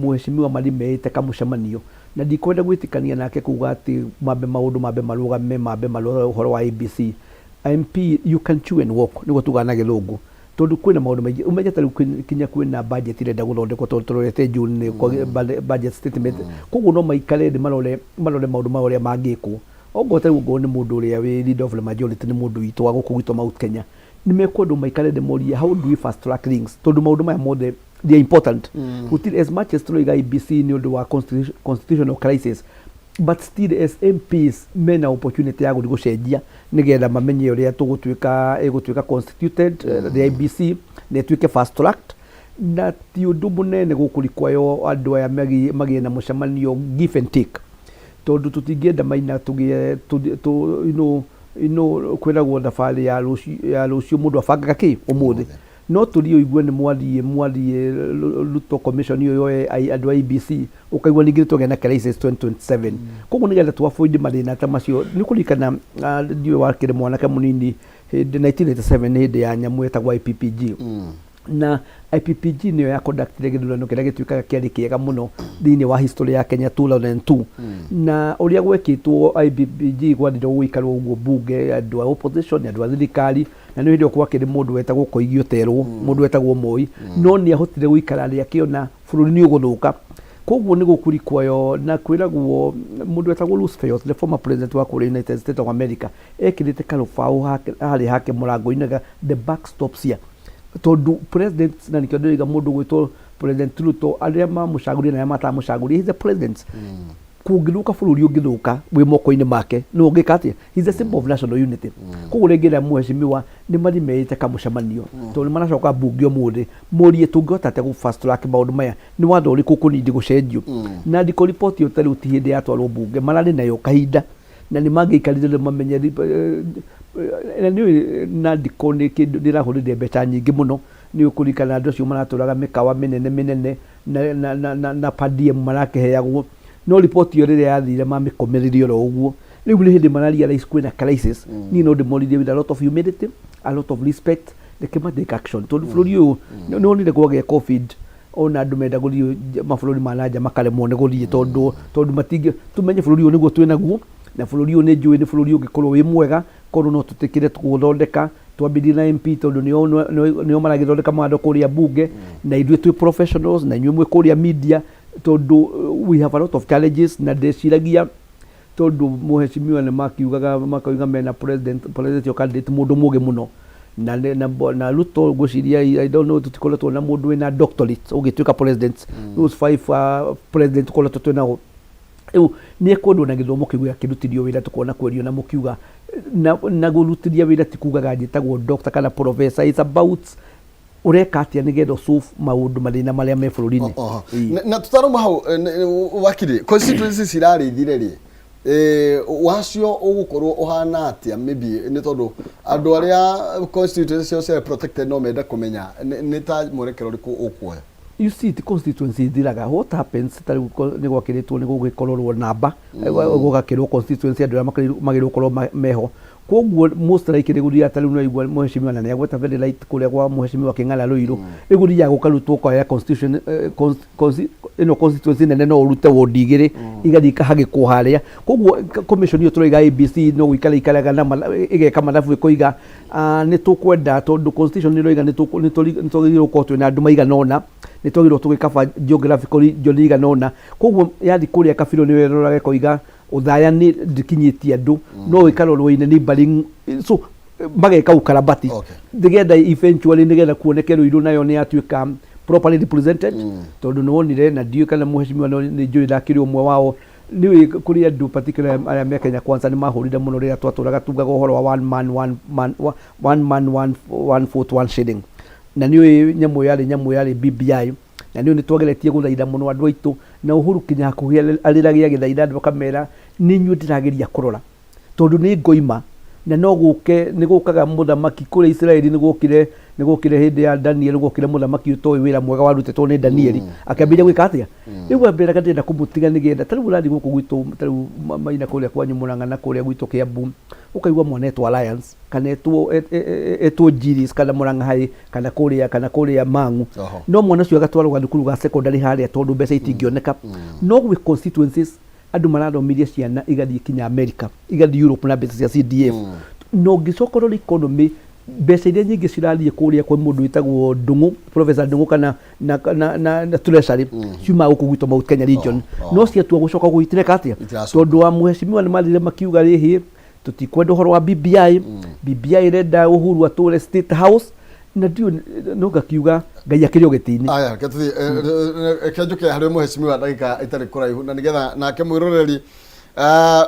mheshimiwa marĩ meĩte kamũcemanio, na ndikwenda gwĩtĩkania nake kuga atĩ mambe maũndũ mambe marũgame, mambe marore ũhoro wa IEBC. MP, you can chew and walk, nĩguo tugaga na Gĩthũngũ, tondũ kwĩna maũndũ maingĩ. Ũmenye ta rĩu kinya kwĩna budget ĩrenda gũthondekwo, tondũ tũrorete June nĩ budget statement. Koguo no maikare thĩ marore maũndũ maya ũrĩa mangĩkwo. Ongorwo ta rĩu ongorwo nĩ mũndũ ũrĩa wĩ leader of the majority, nĩ mũndũ witũ wa gũkũ gwitũ Mount Kenya, nĩ mekwendwo maikare thĩ morie, how do we fast track things? Tondũ maũndũ maya mothe they are important. Gũtirĩ, as much as tũroiga IEBC nĩ ũndũ wa constitutional crisis, but still as MPs mena opportunity ya gũthiĩ gũcenjia nĩgetha mamenye ũrĩa tũgũtuĩka ĩgũtuĩka constituted, the IEBC, na ĩtuĩke fast tracked. Na ti ũndũ mũnene gũkũ require andũ aya magĩe na mũcemanio, give and take, tondũ tũtingĩenda Maina tũgĩe kwĩragwo thabarĩ ya rũciũ mũndũ abangaga kĩ ũmũthĩ. No tũthiĩ ũigue nĩ mwathiĩ Ruto commission ĩyo yoe andũ a IEBC, ũkaigua ningĩ nĩ twagĩa na crisis 2027. Koguo nĩgetha tũ avoid mathĩna ta macio, nĩ kũririkana, ndiũĩ wakĩrĩ mwanake mũnini hĩndĩ 1987, nĩ hĩndĩ ya nyamũ ĩtagwo IPPG. Na IPPG nĩyo ya conductire gĩthurano kĩrĩa gĩtuĩkaga kĩarĩ kĩega mũno thĩinĩ wa history ya Kenya 2002. Na ũrĩa gwekĩtwo IPPG, gwathire gũikarwo ũguo bunge, andũ a opposition, andũ a thirikari, na nĩ hĩndĩ ĩyo gwakĩrĩ mũndũ wetagwo Koigi Oterwo, mũndũ wetagwo Moi, no nĩ ahotire gũikara thĩ akĩona bũrũri nĩ ũgũthũka. Koguo nĩ gũkũrikwayo na kwĩragwo mũndũ wetagwo Roosevelt, the former president wa kũrĩa United States of America, ekĩrĩte karũbaũ harĩa hake mũrango-inĩ ga "The buck stops here", tondũ president, na nĩkĩo ndĩroiga mũndũ gwĩtwo President Ruto, arĩa mamũcagũrire na arĩa matamũcagũrire, he is the president. Kũngĩthũka bũrũri ũngĩthũka wĩ moko-inĩ make nĩ ũngĩka atĩa? He's a symbol of national unity. Koguo rĩngĩ mheshimiwa nĩ mathiĩ meĩte kamũcemanio tondũ nĩ maracoka mbunge ũmũthĩ morie tũngĩhota atĩa gũ fast track maũndũ maya, nĩ watho ũrĩkũ ũkũnindi gũcenjio. Na ndiko riboti ĩyo ta rĩu ti hĩndĩ yatwarwo mbunge, mararĩ nayo kahinda na nĩ mangĩikarire rĩu mamenye na nĩ na ndiko nĩ kĩndũ ndĩrahũrĩire mbeca nyingĩ mũno. Nĩ ũkũririkana andũ acio maratũraga mĩkawa mĩnene mĩnene na, na, na, na, na per diem marakĩheagwo, no riboti ĩyo rĩrĩa yathire mamĩkomererie oro ũguo. Rĩu nĩ hĩndĩ mara realize kwĩna crisis. Niĩ no ndĩmoririe with a lot of humility, a lot of respect, reke ma take action tondũ bũrũri ũyũ nĩ wonire kwagĩa COVID, ona andũ menda gũthiĩ mabũrũri ma nanja makaremwo nĩ gũthiĩ tondũ matingĩ tũmenye bũrũri ũyũ nĩguo twĩnaguo, na bũrũri ũyũ nĩ njũĩ nĩ bũrũri ũngĩkorwo wĩ mwega korwo no tũtĩkĩre kũũthondeka. Twambĩrĩrie na MP tondũ nĩo maragĩthondeka mawatho kũrĩa mbunge, na ithuĩ twĩ professionals na inyuĩ mwĩ kũrĩa media, tondũ we have a lot of challenges. Na ndĩciragia tondũ mheshimiwa nĩ makiugaga makauga mena presidential candidate mũndũ mũgĩ mũno na Ruto, ngwĩciria, I don't know, tũtikoretwo na mũndũ wĩna doctorate ũgĩtuĩka president. Those five president tũkoretwo twĩnao rĩu nĩ ekwendwo na gĩthomo kĩu gĩakĩrutithio wĩra, tũkona kwerio na mũkiuga na gũrutithia wĩra ti kugaga njĩtagwo doctor kana professor. It's about ũreka atĩa nĩgetha solve maũndũ mathĩna marĩa me bũrũri-inĩ.
Oho. Na tũtaruma hau wakiri, constituency cirarĩithire rĩ, wacio ũgũkorwo ũhana atĩa? Maybe nĩ tondũ andũ arĩa constituency ciao ciarĩ protected no mende kũmenya nĩ ta mwerekero ũrĩkũ ũkuoya.
You see, ti constituency ithiraga. What happens, ta rĩu nĩ gwakĩrĩtwo nĩ gũgĩkororwo namba, gũgakĩrwo constituency andũ arĩa magĩrĩirwo gũkorwo meho. Koguo most likely gũthiaga ta rĩu no igua mheshimiwa na nĩagweta very right kũrĩa kwa mheshimiwa Kĩng'ara Rũirũ, rĩu gũthiaga gũkarutwo ũkoya constitution ĩno constituency nene no ũrute wodi igĩrĩ igathiĩ ikahagĩkwo harĩa. Koguo commission ĩyo tũroiga ABC no gũikara ikaraga na ĩgeka mathabu ĩkoiga nĩ tũkwenda tondũ constitution nĩ ĩroiga nĩ twagĩrĩirwo gũkorwo twĩna andũ maigana ũna, nĩ twagĩrĩirwo tũgĩkaba geographical region igana ũna. Koguo yathi kũrĩa kabirũ nĩyo ĩroraga ĩkoiga ũthaya nĩ ndĩkinyĩtie andũ no ĩkarorwo in neighboring, so mageka ukarabati nĩgetha eventually nĩgetha kuoneke Rũirũ nayo nĩ yatuĩka properly represented. Tondũ nĩ wonire na ndiũĩ kana mheshimiwa nĩ njũĩ ndakĩrĩ ũmwe wao, nĩũĩ kũrĩ andũ particular arĩa me Kenya Kwanza nĩ mahũrire mũno rĩrĩa twatũraga tugaga ũhoro wa one man one man one man one, one vote one shilling, na nĩũĩ nyamũ yarĩ BBI, na nĩũĩ nĩ twageretie gũthaitha mũno andũ aitũ na Uhuru kinya hakuhĩ arĩragia agĩthaitha andũ akamera nĩ inyuĩ ndĩrageria kũrora tondũ nĩ ngoima na no gũke nĩ gũkaga mũthamaki kũrĩa Isiraeli. Nĩ gwokire hĩndĩ ya Daniel, gwokire mũthamaki ũtoĩ wĩra mwega warutĩtwo nĩ Danieli, akĩambĩrĩria gwĩka atĩa? Rĩu ambĩraga ndĩrenda kũmũtiga nĩgetha ta rĩu ũrathiĩ gũkũ gwitũ, ta rĩu Maina kũrĩa kwanyu Mũrang'a na kũrĩa gwitũ Kĩambu, ũkaigua mwana etwo Alliance kana etwo Jiris kana Mũrang'a High kana kũrĩa Mang'u. No mwana ũcio agatwarwo gathukuru ga secondary harĩa tondũ mbeca itingĩoneka. No gwĩ constituencies andũ marathomirie ciana igathiĩ kinya America, igathiĩ Europe na mbeca cia CDF. Na ũngĩcoka ũrore economy, mbeca iria nyingĩ cirathiĩ kũrĩa kwĩ mũndũ wĩtagwo Ndung'u, Professor Ndung'u, kana na Treasury ciumaga gũkũ gwitũ Mount Kenya region. No ciatua gũcoka gũitireka atĩa?
Itiracoka.
Tondũ wa mheshimiwa nĩ mathire makiuga rĩhĩ tũtikwenda ũhoro wa BBI. BBI ĩrenda Uhuru atũre State House na ndiũ no ngakiuga Ngai akĩrĩ o gĩtĩ-inĩ.
Aya, reke tũthiĩ, reke njũke harĩ mheshimiwa ndagĩka ĩtarĩ kũraihu na nĩgetha nake mwĩroreri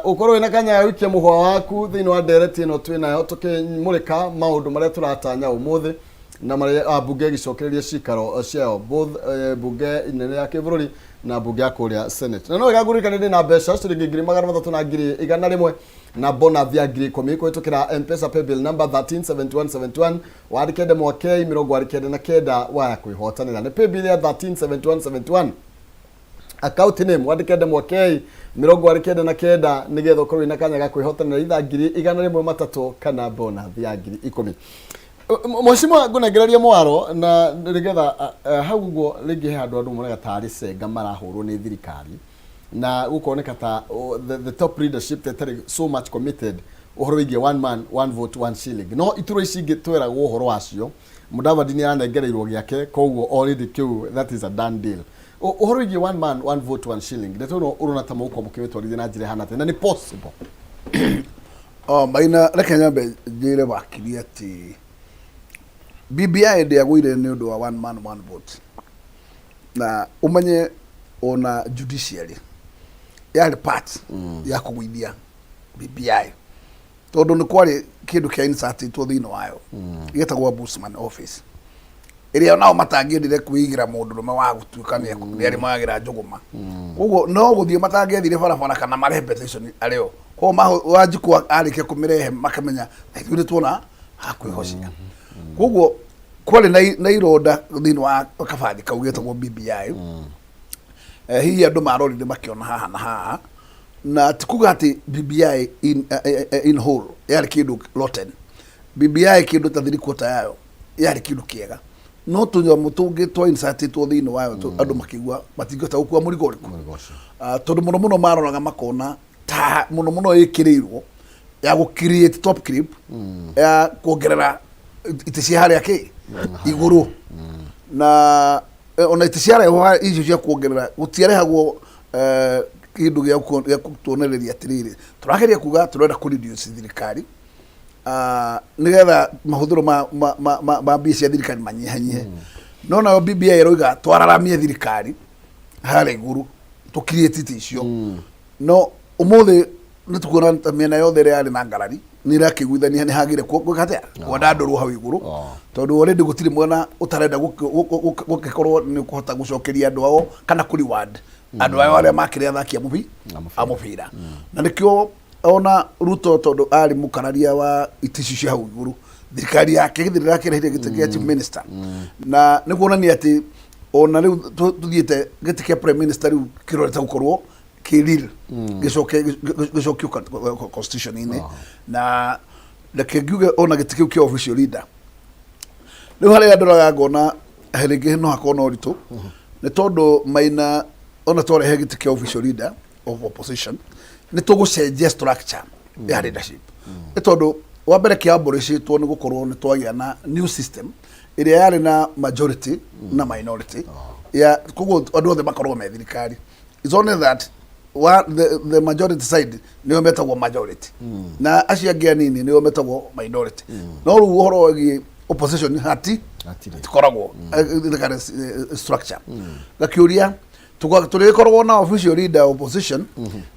ũkorwo wĩna kanya ga gũikia mũhwa waku thĩinĩ wa ndereti ĩno twĩ nayo tũkĩmũrĩka maũndũ marĩa tũratanya ũmũthĩ na marĩa mbunge ĩgĩcokereria cikaro ciayo, both mbunge nene ya kĩbũrũri na mbunge ya kũrĩa Senate. Na no wega ngũririkane ndĩ na mbeca ciringi 300,000 na 100,000 na bonus ya 10,000 kũhĩtũkĩra M-Pesa paybill number 137171, wandĩke ndemwa K 99 waya kwĩhotanĩra. Nĩ paybill ya 137171, account name wandĩke ndemwa K 99 nĩgetha ũkorwo wĩna kanya ga kwĩhotanĩra itha 100,000 matatũ kana bonus ya 10,000. Mheshimiwa, ngũnengereria mwaro na nĩgetha hau ũguo rĩngĩ he handũ andũ monaga tarĩ cenga marahũrwo nĩ thirikari na gũkoneka ta the top leadership ĩtarĩ so much committed ũhoro wĩgiĩ one man one vote one shilling. No iturwa ici ingĩ tweragwo ũhoro wacio, Mudavadi nĩ aranengereirwo gĩake, koguo already kĩu that is a done deal. Ũhoro wĩgiĩ one man one vote one shilling, ndeto ĩno ũrona ta mũgũkorwo mũkĩmĩtwarithia na njĩra ĩhana atĩa na nĩ possible?
Oh, Maina, reke nyambe njĩre wakiri atĩ BBI ndĩagũire nĩ ũndũ wa one man one vote, na ũmenye ona judiciary Yarĩ part ya kũgũithia BBI, tondũ nĩ kwarĩ kĩndũ kĩa insertĩtwo thĩinĩ wayo gĩtagwo Ombudsman office, ĩrĩa nao matangĩendire kwĩigĩra mũndũrũme wa gũtuĩka nĩ arĩmagĩra njũgũma. Koguo no gũthiĩ matangĩathire barabara kana marehe petition arĩo. Koguo Wanjikũ arĩkia kũmĩrehe, makamenya na ithuĩ nĩ tuona hakwĩhocia. Koguo kwarĩ na ironda thĩinĩ wa kabathi kau getagwo BBI. Hihi andũ marorire makĩona haha na haha, na ti kuga atĩ BBI in whole yarĩ kĩndũ rotten. BBI kĩndũ ta 3/4 yayo yarĩ kĩndũ kĩega, no tũnyamũ tũngĩ twa insertĩtwo thĩinĩ wayo andũ makĩigua matingĩhota gũkua mũrigo ũrĩkũ.
Mũrigo ũcio.
Ah, tondũ mũno mũno maroraga makona ta mũno mũno ĩkĩrĩirwo ya gũ create top clip ya kuongerera itĩ cia harĩa kĩ igũrũ, na ona itĩ ciarehwo icio cia kuongerera gũtiarehagwo kĩndũ gĩa gũtuonereria atĩrĩrĩ, tũrageria kuga tũrenda kũ reduce thirikari, ah, nĩgetha mahũthĩro ma mbia cia thirikari manyihanyihe. No nayo BBI ĩroiga twararamie thirikari harĩa igũrũ, tũ create itĩ icio. No ũmũthĩ nĩ tukuona ta mĩena yothe ĩrĩa yarĩ na ngarari nĩ ĩrakĩiguithania nĩ hagĩre gwĩka atĩa, kwandandũrwo hau igũrũ, tondũ already gũtirĩ mwena ũtarenda gũgĩkorwo nĩ ũkũhota gũcokeria andũ ao kana kũ reward andũ ao arĩa makĩrĩ athaki a
A
a mũbira. Na nĩkĩo ona Ruto, tondũ arĩ mũkararia wa itĩ icio cia hau igũrũ, thirikari yake githĩ ndĩrakĩrehire gĩtĩ kĩa chief minister, na nĩ kuonania atĩ ona rĩu tũthiĩte gĩtĩ kĩa prime minister rĩu kĩrorete gũkorwo kĩ real, gĩcoke gĩcokio constitution-inĩ. Na reke ngiuge ona gĩtĩ kĩu kĩa official leader rĩu, harĩa ndoraga ngona rĩngĩ no hakorwo na ũritũ, nĩ tondũ Maina, ona twarehe gĩtĩ kĩa official leader of opposition, nĩ tũgũcenjia structure ya leadership, nĩ tondũ wa mbere kĩamborĩcĩtwo nĩ gũkorwo nĩ twagĩa na new system ĩrĩa yarĩ na majority na minority ya koguo andũ othe makorwo me thirikari. It's only that the majority side nĩo metagwo majority na acio angĩ anini nĩo metagwo minority. No rĩu ũhoro wĩgiĩ opposition hati
Hatirĩ.
hatikoragwo the current structure. Gakĩũria tũrĩkoragwo na official leader opposition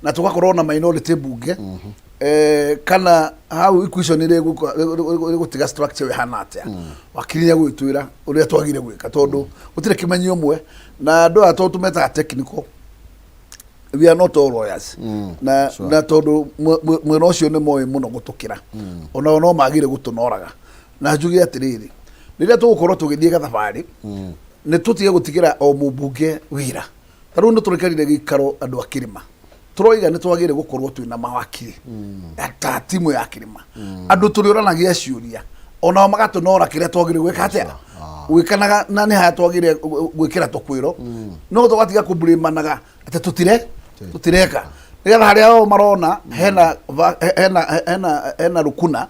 na tũgakorwo na minority bunge, kana hau equation ĩrĩgũtiga structure ĩhana atĩa? Wakiri nĩ agũgĩtwĩra ũrĩa twagire gwĩka, tondũ gũtirĩ kĩmenyi ũmwe na andũ aya tondũ tũmetaga technical, we are not all lawyers, na na tondũ mwena ũcio nĩ moĩ mũno gũtũkĩra, onao no magire gũtũnoraga. Na njuge atĩrĩrĩ, rĩrĩa tũgũkorwo tũgĩthiĩ gathabarĩ, nĩ tũtige gũtigĩra o mũmbunge wĩra. Ta rĩu nĩ tũrekerire gĩikaro andũ a kĩrĩma, tũroiga nĩ twagĩrĩire gũkorwo twĩna mawakiri ta timu ya kĩrĩma, andũ tũrĩũranagia ciũria, onao magatũnora kĩrĩa twagĩrĩire gwĩka atĩa, gwĩkanaga na nĩ haya twagĩrĩire gwĩkĩra tũkwĩro, no tũgatiga kũblamanaga atĩ tũtireka, nĩgetha harĩa o marona hena rũkuna,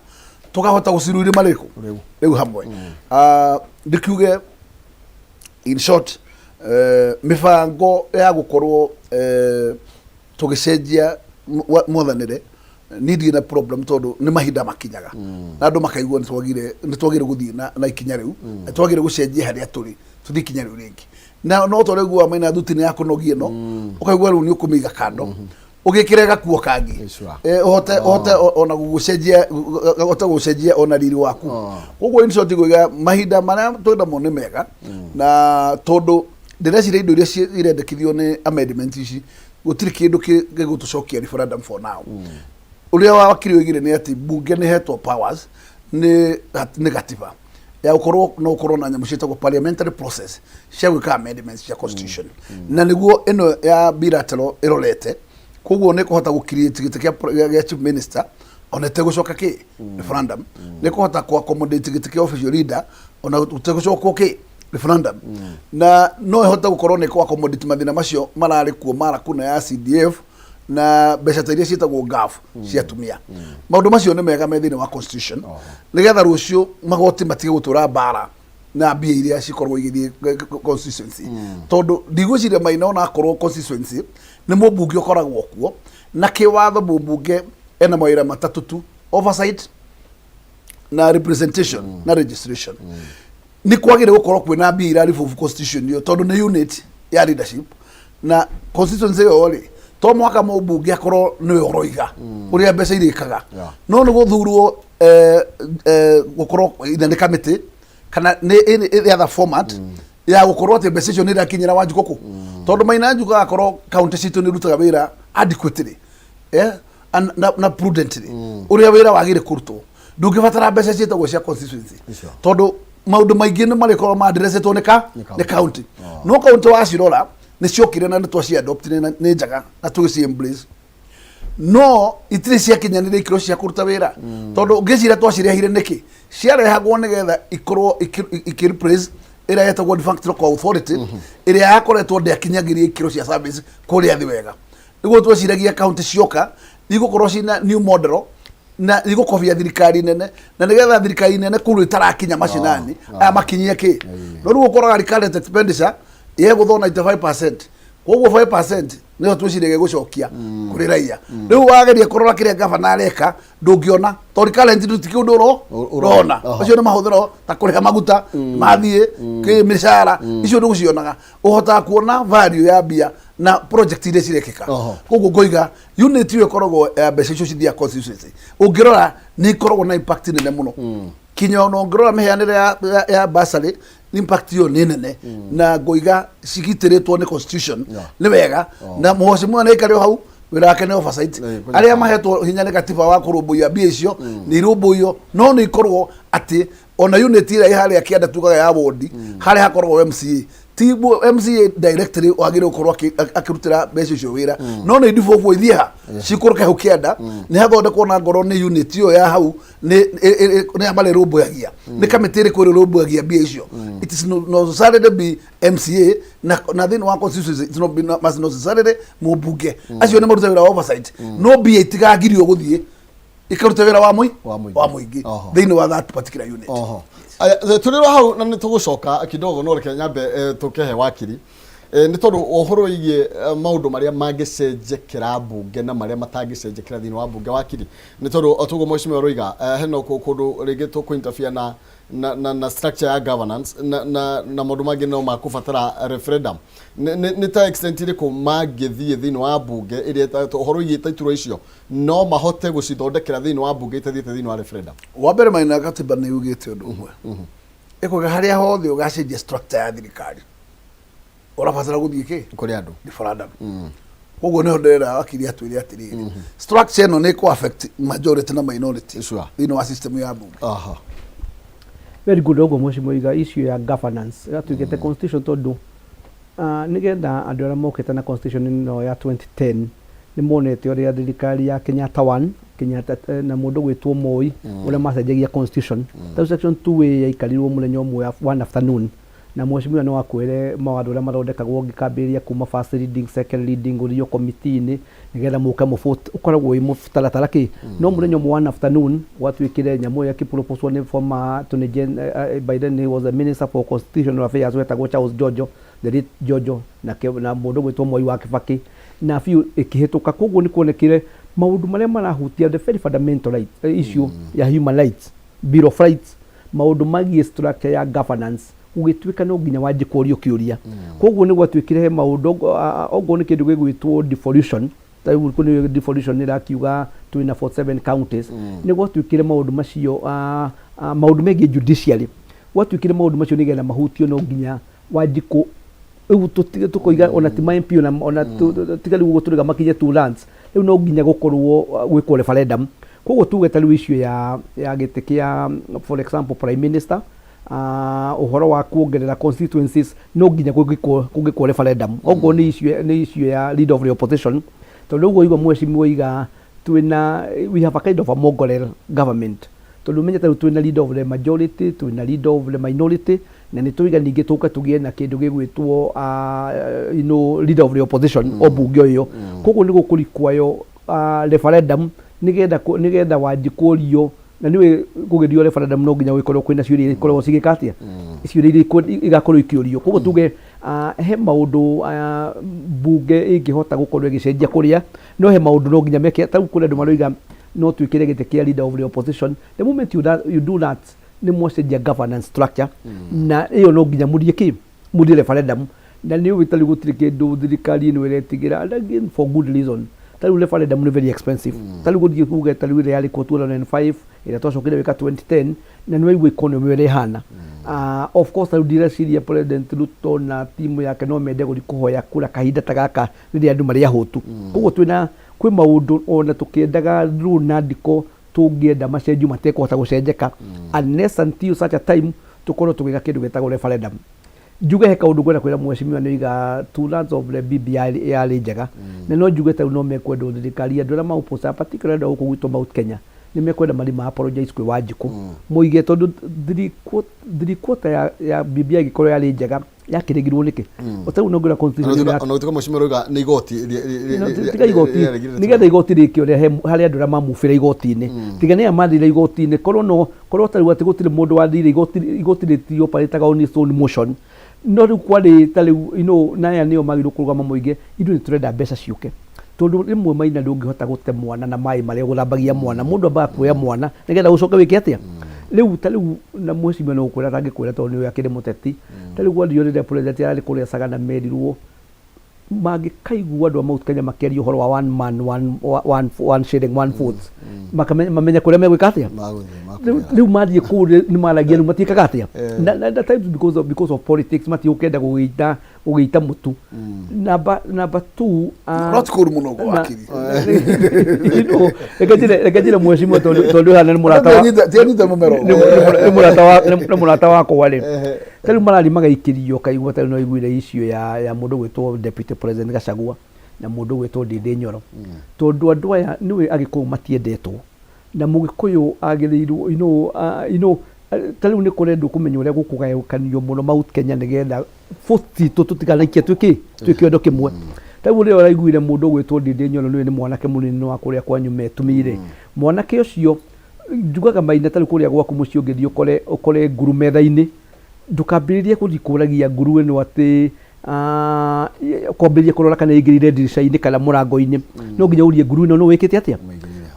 tũkahota gũciru irima rĩrĩkũ
Rĩu.
Rĩu hamwe. Ah, ndikiuge in short, mĩbango ya gũkorwo tũgĩcenjia mwathanĩre, niĩ ndirĩ na problem, tondũ nĩ mahinda makinyaga na andũ makaigua nĩ twagire gũthiĩ na ikinya rĩu, nĩ twagire gũcenjia harĩa tũrĩ tũthiĩ ikinya rĩu rĩngĩ. Na no ta ũrĩa ũiguaga, Maina, thuti nĩ yakũnogia, ĩno ũkaigua rĩu nĩ ũkũmĩiga kando ũgĩkĩre gakuo kangĩ. Ũhote ona gũgũcenjia, ũhote gũcenjia ona riri waku. Koguo in short ngũiga mahinda marĩa twĩ namo nĩ mega, na tondũ ndĩreciria indo iria irendekithio nĩ amendment ici, gũtirĩ kĩndũ gĩgũtũcokia referendum for now. Ũrĩa wakiri oigire nĩ atĩ bunge nĩ hetwo powers nĩ gatiba ya gũkorwo no ũkorwo na nyamũ ciĩtagwo parliamentary process cia gwĩka amendments cia constitution, na nĩguo ĩno ya bilateral ĩrorete. Koguo nĩ kũhota gũ create gĩtĩ gĩa chief minister ona ĩtegũcoka kĩ referendum, nĩ kũhota kũ accommodate gĩtĩ kĩa official leader ona gũtegũcokwo kĩ referendum, na no ĩhote gũkorwo nĩ kũ accommodate mathĩna macio mararĩ kuo mara kuna ya CDF na mbeca ta iria ciĩtagwo GAF cia atumia. Maũndũ macio nĩ mega me thĩinĩ wa constitution, nĩgetha rũciũ magoti matige gũtũra mbara na mbia iria cikorwo igĩthiĩ constituency, tondũ ndigwĩciria Maina, ona akorwo constituency nĩ mũmbunge ũkoragwo kuo, na kĩwatho mũmbunge ena mawĩra matatũ tu: oversight na representation na registration. Nĩ kwagĩrĩire gũkorwo kwĩna mbia ira revolve constitution ĩyo, tondũ nĩ unit ya leadership, na constituency ĩyo rĩ, To mũhaka mũmbunge akorwo nĩwe ũroiga ũrĩa mbeca irĩkaga. No nĩ gũthurwo gũkorwo either nĩ kamĩtĩ kana nĩ any other format ya gũkorwo atĩ mbeca icio nĩ irakinyĩra Wanjikũ kũ, tondũ Maina njugaga akorwo kaunti citũ nĩ irutaga wĩra adequately and na prudently ũrĩa wĩra wagĩrĩire kũrutwo, ndũngĩbatara mbeca ciĩtagwo cia constituency, tondũ maũndũ maingĩ nĩ marĩkorwo maadiresetwo nĩ ka
nĩ
nĩ county. No county wacirora nĩ ciokire na nĩ twaciadoptire na nĩ njega na tũgĩci embrace, no itirĩ ciakinyanĩria ikĩro cia kũruta wĩra, tondũ ngĩciria twacirehire nĩkĩ? Ciarehagwo nĩgetha ikorwo ikĩ replace ĩrĩa yetagwo defunct local authority, ĩrĩa yakoretwo ndĩakinyagĩria ikĩro cia service kũrĩa thĩ wega. Nĩguo tweciragia county cioka igũkorwo cina new model na igũkobia thirikari nene, na nĩgetha thirikari nene kũrĩa ĩtarakinya macinani aya makinyie kĩ. No rĩu ũkoraga recurrent expenditure yegũthwo 95%, koguo 5% nĩyo twĩciragia gũcokia kũrĩ raia. Rĩu wageria kũrora kĩrĩa gavana areka, ndũngĩona, tondũ recurrent ndũtikĩ ũndũ ũrona. Acio nĩ mahũthĩro ta kũrĩha maguta mathiĩ kĩ mĩcara, icio ndũgũcionaga. Ũhotaga kuona value ya mbia na project iria cirekĩka. Koguo ngoiga unit ĩyo ĩkoragwo ya mbeca icio cithiaga constituency, ũngĩrora nĩ ikoragwo na impact nene mũno. Kinya ona ũngĩrora mĩheanĩre ya bursary, impact ĩyo nĩ nene, na ngoiga cigitĩrĩtwo nĩ constitution. Nĩ wega na mheshimiwa nĩ aikare o hau, wĩra wake nĩ oversight.
Kũnyita.
Arĩa mahetwo hinya nĩ gatiba wa kũrũmbũiya mbia icio nĩ irũmbũiyo, no nĩ ikorwo atĩ ona unit ĩrĩa ĩ harĩa kĩanda, tugaga ya wondi, harĩa hakoragwo MCA, ti MCA directly wagĩrĩirwo gũkorwo akĩrutĩra mbeca icio wĩra, no nĩ devolve ithiĩ ha cikũrũke hau kĩanda, nĩ hathondekwo na ngorwo nĩ unit ĩyo ya hau nĩ marĩrũmbũyagia, nĩ kamĩtĩ ĩrĩkũ ĩrĩrũmbũyagia mbia icio. It is not necessarily be MCA na thĩinĩ wa constituency it not be, must not necessarily mũmbunge. Acio nĩ maruta wĩra wa oversight, no mbia itigagirio gũthiĩ ikaruta wĩra wa
Wa mũingĩ.
Wa mũingĩ thĩinĩ wa that particular unit.
Oho. Aya, tũrĩ hau na nĩ tũgũcoka kidogo, no reke nyambe tũkehe wakiri nĩ tondũ ũhoro wĩgiĩ maũndũ marĩa mangĩcenjekera mbunge na marĩa matangĩcenjekera thĩinĩ wa mbunge. Wakiri, nĩ tondũ o toguo mheshimiwa roiga, hena kũndũ rĩngĩ tũkũ-interfere na structure ya governance na maũndũ mangĩ no makũbatara referendum. Nĩ ta extent ĩrĩkũ mangĩthiĩ thĩinĩ wa mbunge ĩrĩa ũhoro wĩgiĩ ta iturwa icio no mahote gũcithondekera thĩinĩ wa mbunge ĩtathiĩte thĩinĩ wa referendum?
Wa mbere, Maina, gatiba nĩ yugĩte ũndũ ũmwe, ĩkuga harĩa hothe ũgacenjia structure ya thirikari ũrabatara gũthiĩ kĩ?
Kũrĩ andũ.
Referendum. Koguo nĩho ndĩrera wakiri atwĩre atĩrĩrĩ, structure ĩno nĩ ĩkũ affect majority na minority thĩinĩ wa system ya mbunge.
Very good. Ũguo mheshimiwa iga issue ya governance ĩgatuĩkĩte constitution, tondũ nĩgetha andũ arĩa mokĩte na constitution ĩno ya 2010 nĩ monete ũrĩa thirikari ya Kenyatta 1, Kenyatta na mũndũ gwĩtwo Moi, ũrĩa macenjagia constitution. Ta rĩu section 2A yaikarirwo mũthenya ũmwe, one afternoon, na mheshimiwa no akwĩre mawatho ũrĩa mathondekagwo, ngĩkambĩrĩria kuma first reading, second reading, gũthio committee-inĩ nĩgetha mũke mũvote, ũkoragwo wĩ mũtaratara kĩ. No mũthenya ũmwe, one afternoon, gwatuĩkire nyamũ ĩyo ĩkĩproposwo nĩ former attorney by then he was the minister for constitutional affairs, wetagwo Charles Jojo, the late Jojo, na mũndũ gwĩtwo Mwai wa Kibaki, na biũ ĩkĩhĩtũka. Koguo nĩ kuonekire maũndũ marĩa marahutia the very fundamental right, issue ya human rights, Bill of Rights, maũndũ magiĩ structure ya governance, gũgĩtuĩka no nginya wanjie kũrio kĩũria. Koguo nĩ gwatuĩkire he maũndũ okorwo nĩ kĩndũ gĩgwĩtwo devolution, ta rĩu kũrĩ devolution nĩ ĩrakiuga twĩna 47 counties, nĩ gwatuĩkire maũndũ macio, maũndũ megiĩ judiciary, gwatuĩkire maũndũ macio nĩgetha mahutio no nginya Wanjikũ rĩu tũtige tũkoiga ona ti ma MP ona tiga rĩu ũguo tũrĩga makinye two lands, rĩu no nginya gũkorwo gwĩkwo referendum. Koguo tuge ta rĩu issue ya gĩtĩ kĩa, for example, prime minister, ũhoro wa kuongerera constituencies, no nginya kũngĩkwo referendum. Okorwo nĩ issue ya leader of the opposition, tondũ ũguo igua mheshimiwa iga twĩna, we have a kind of a mongrel government, tondũ ũmenye ta rĩu twĩna leader of the majority, twĩna leader of the minority, na nĩ tũiga ningĩ tũke tũgĩe na kĩndũ gĩgwĩtwo leader of the opposition o mbunge ũyũ. Koguo nĩ gũkũrikwayo referendum nĩgetha wanji kũrio, na nĩwe kũgĩthio referendum no nginya gũgĩkorwo kwĩna ciũria ikoragwo cigĩka atĩa, ciũria iria igakorwo ikĩũrio. Koguo tuge he maũndũ mbunge ĩngĩhota gũkorwo ĩgĩcenjia kũrĩa, no he maũndũ no nginya meke. Ta rĩu kũrĩ andũ maroiga no twĩkĩre gĩtĩ kĩa leader of the opposition. The moment you do that, nĩ mwacenjia governance structure, na ĩyo no nginya mũthiĩ kĩ, mũthiĩ referendum. Na nĩ ũĩ tarĩu gũtirĩ kĩndũ thirikari ĩno ĩretigĩra, and again for good reason. Tarĩu referendum nĩ very expensive. Tarĩu gũthiĩ uge tarĩu ĩrĩa yarĩ kuo 2005, ĩrĩa twacokire gwĩka 2010, na nĩ waigua economy ũrĩa ĩhana. Of course tarĩu ndireciria President Ruto na timu yake no mende gũthiĩ kũhoya kura kahinda ta gaka rĩrĩa andũ marĩ ahũtu. Koguo twĩna kwĩ maũndũ ona tũkĩendaga Luo na Ndiko tũngĩenda macenjio matekũhota gũcenjeka unless until such a time tũkorwo tũgĩka kĩndũ gĩtagwo referendum. Njuge he kaũndũ ngwenda kwĩra mheshimiwa nĩ oiga two thirds of the BBI yarĩ njega, na no njuge tarĩu no mekwendwo thirikari andũ arĩa maũposaga, particularly andũ a gũkũ gwitũ Mount Kenya, nĩ mekwenda mathiĩ ma apologize kwĩ Wanjikũ, moige tondũ 3/4 ya BBI ĩngĩkorwo yarĩ njega, yakĩregirwo nĩkĩ? O tarĩu no ngwĩra constitution ĩno
Ona gũtuĩka mheshimiwa arauga nĩ igoti
No, tiga igoti, nĩgetha igoti rĩke ũrĩa harĩ andũ arĩa mamubĩra igoti-inĩ, tiga nĩ aya mathire igoti-inĩ, korwo no korwo tarĩu atĩ gũtirĩ mũndũ wathire igoti, igoti rĩtioparĩtaga on its own motion. No rĩu kwarĩ tarĩu na aya nĩo magĩrĩirwo kũrũgama moige ithuĩ nĩ tũrenda mbeca ciũke, tondũ rĩmwe maina ndũngĩhota gũte mwana na maĩ marĩa ũgũthambagia mwana. Mũndũ ambaga kuoya mwana nĩgetha ũcoke wĩke atĩa? Rĩu tarĩu na mheshimiwa no gũkwĩra atangĩkwĩra tondũ nĩwe akĩrĩ mũteti. Tarĩu gwathio rĩrĩa president ararĩ kũrĩa Sagana, merirwo mangĩkaigua andũ a Mount Kenya makĩaria ũhoro wa one man one shilling one vote, makamenya mamenye kũrĩa megwĩka atĩa.
Magũthiĩ.
Rĩu mathiĩ kũu nĩ maragia, rĩu matiĩkaga atĩa? Na times because of politics matigũkĩenda gũgĩita mũtu. Number two,
No ti kũru mũno ũguo wakiri.
Reke njĩre mheshimiwa, tondũ hana nĩ mũrata wa
Tianyite mũmero.
Nĩ mũrata wakwa rĩ, ta rĩu marathiĩ magaikĩrio, ũkaigua ta rĩu no iguire issue ya mũndũ gwĩtwo Deputy President Gachagua na mũndũ gwĩtwo Ndindi Nyoro, tondũ andũ aya nĩwe Agĩkũyũ matiendetwo na Mũgĩkũyũ agĩrĩirwo ta rĩu nĩ kũrendwo kũmenya ũrĩa gũkũgayũkanio mũno Mount Kenya nĩgetha vote citũ tũtikanaikie twĩkĩ twĩ kĩondo kĩmwe. Ta rĩu rĩrĩa ũraiguire mũndũ ũgwĩtwo Ndindi Nyoro, nĩwe nĩ mwanake mũnini wa kũrĩa kwanyu metumire mwanake ũcio, njugaga maina ta rĩu kũrĩa gwaku mũciĩ ũngĩthiĩ ũkore nguru metha-inĩ, ndũkambĩrĩrie gũthiĩ kũragia nguru ĩno atĩ kwambĩrĩria kũrora kana ĩingĩrire ndirica-inĩ kana mũrango-inĩ. No nginya ũrie nguru ĩno nũ wĩkĩte atĩa.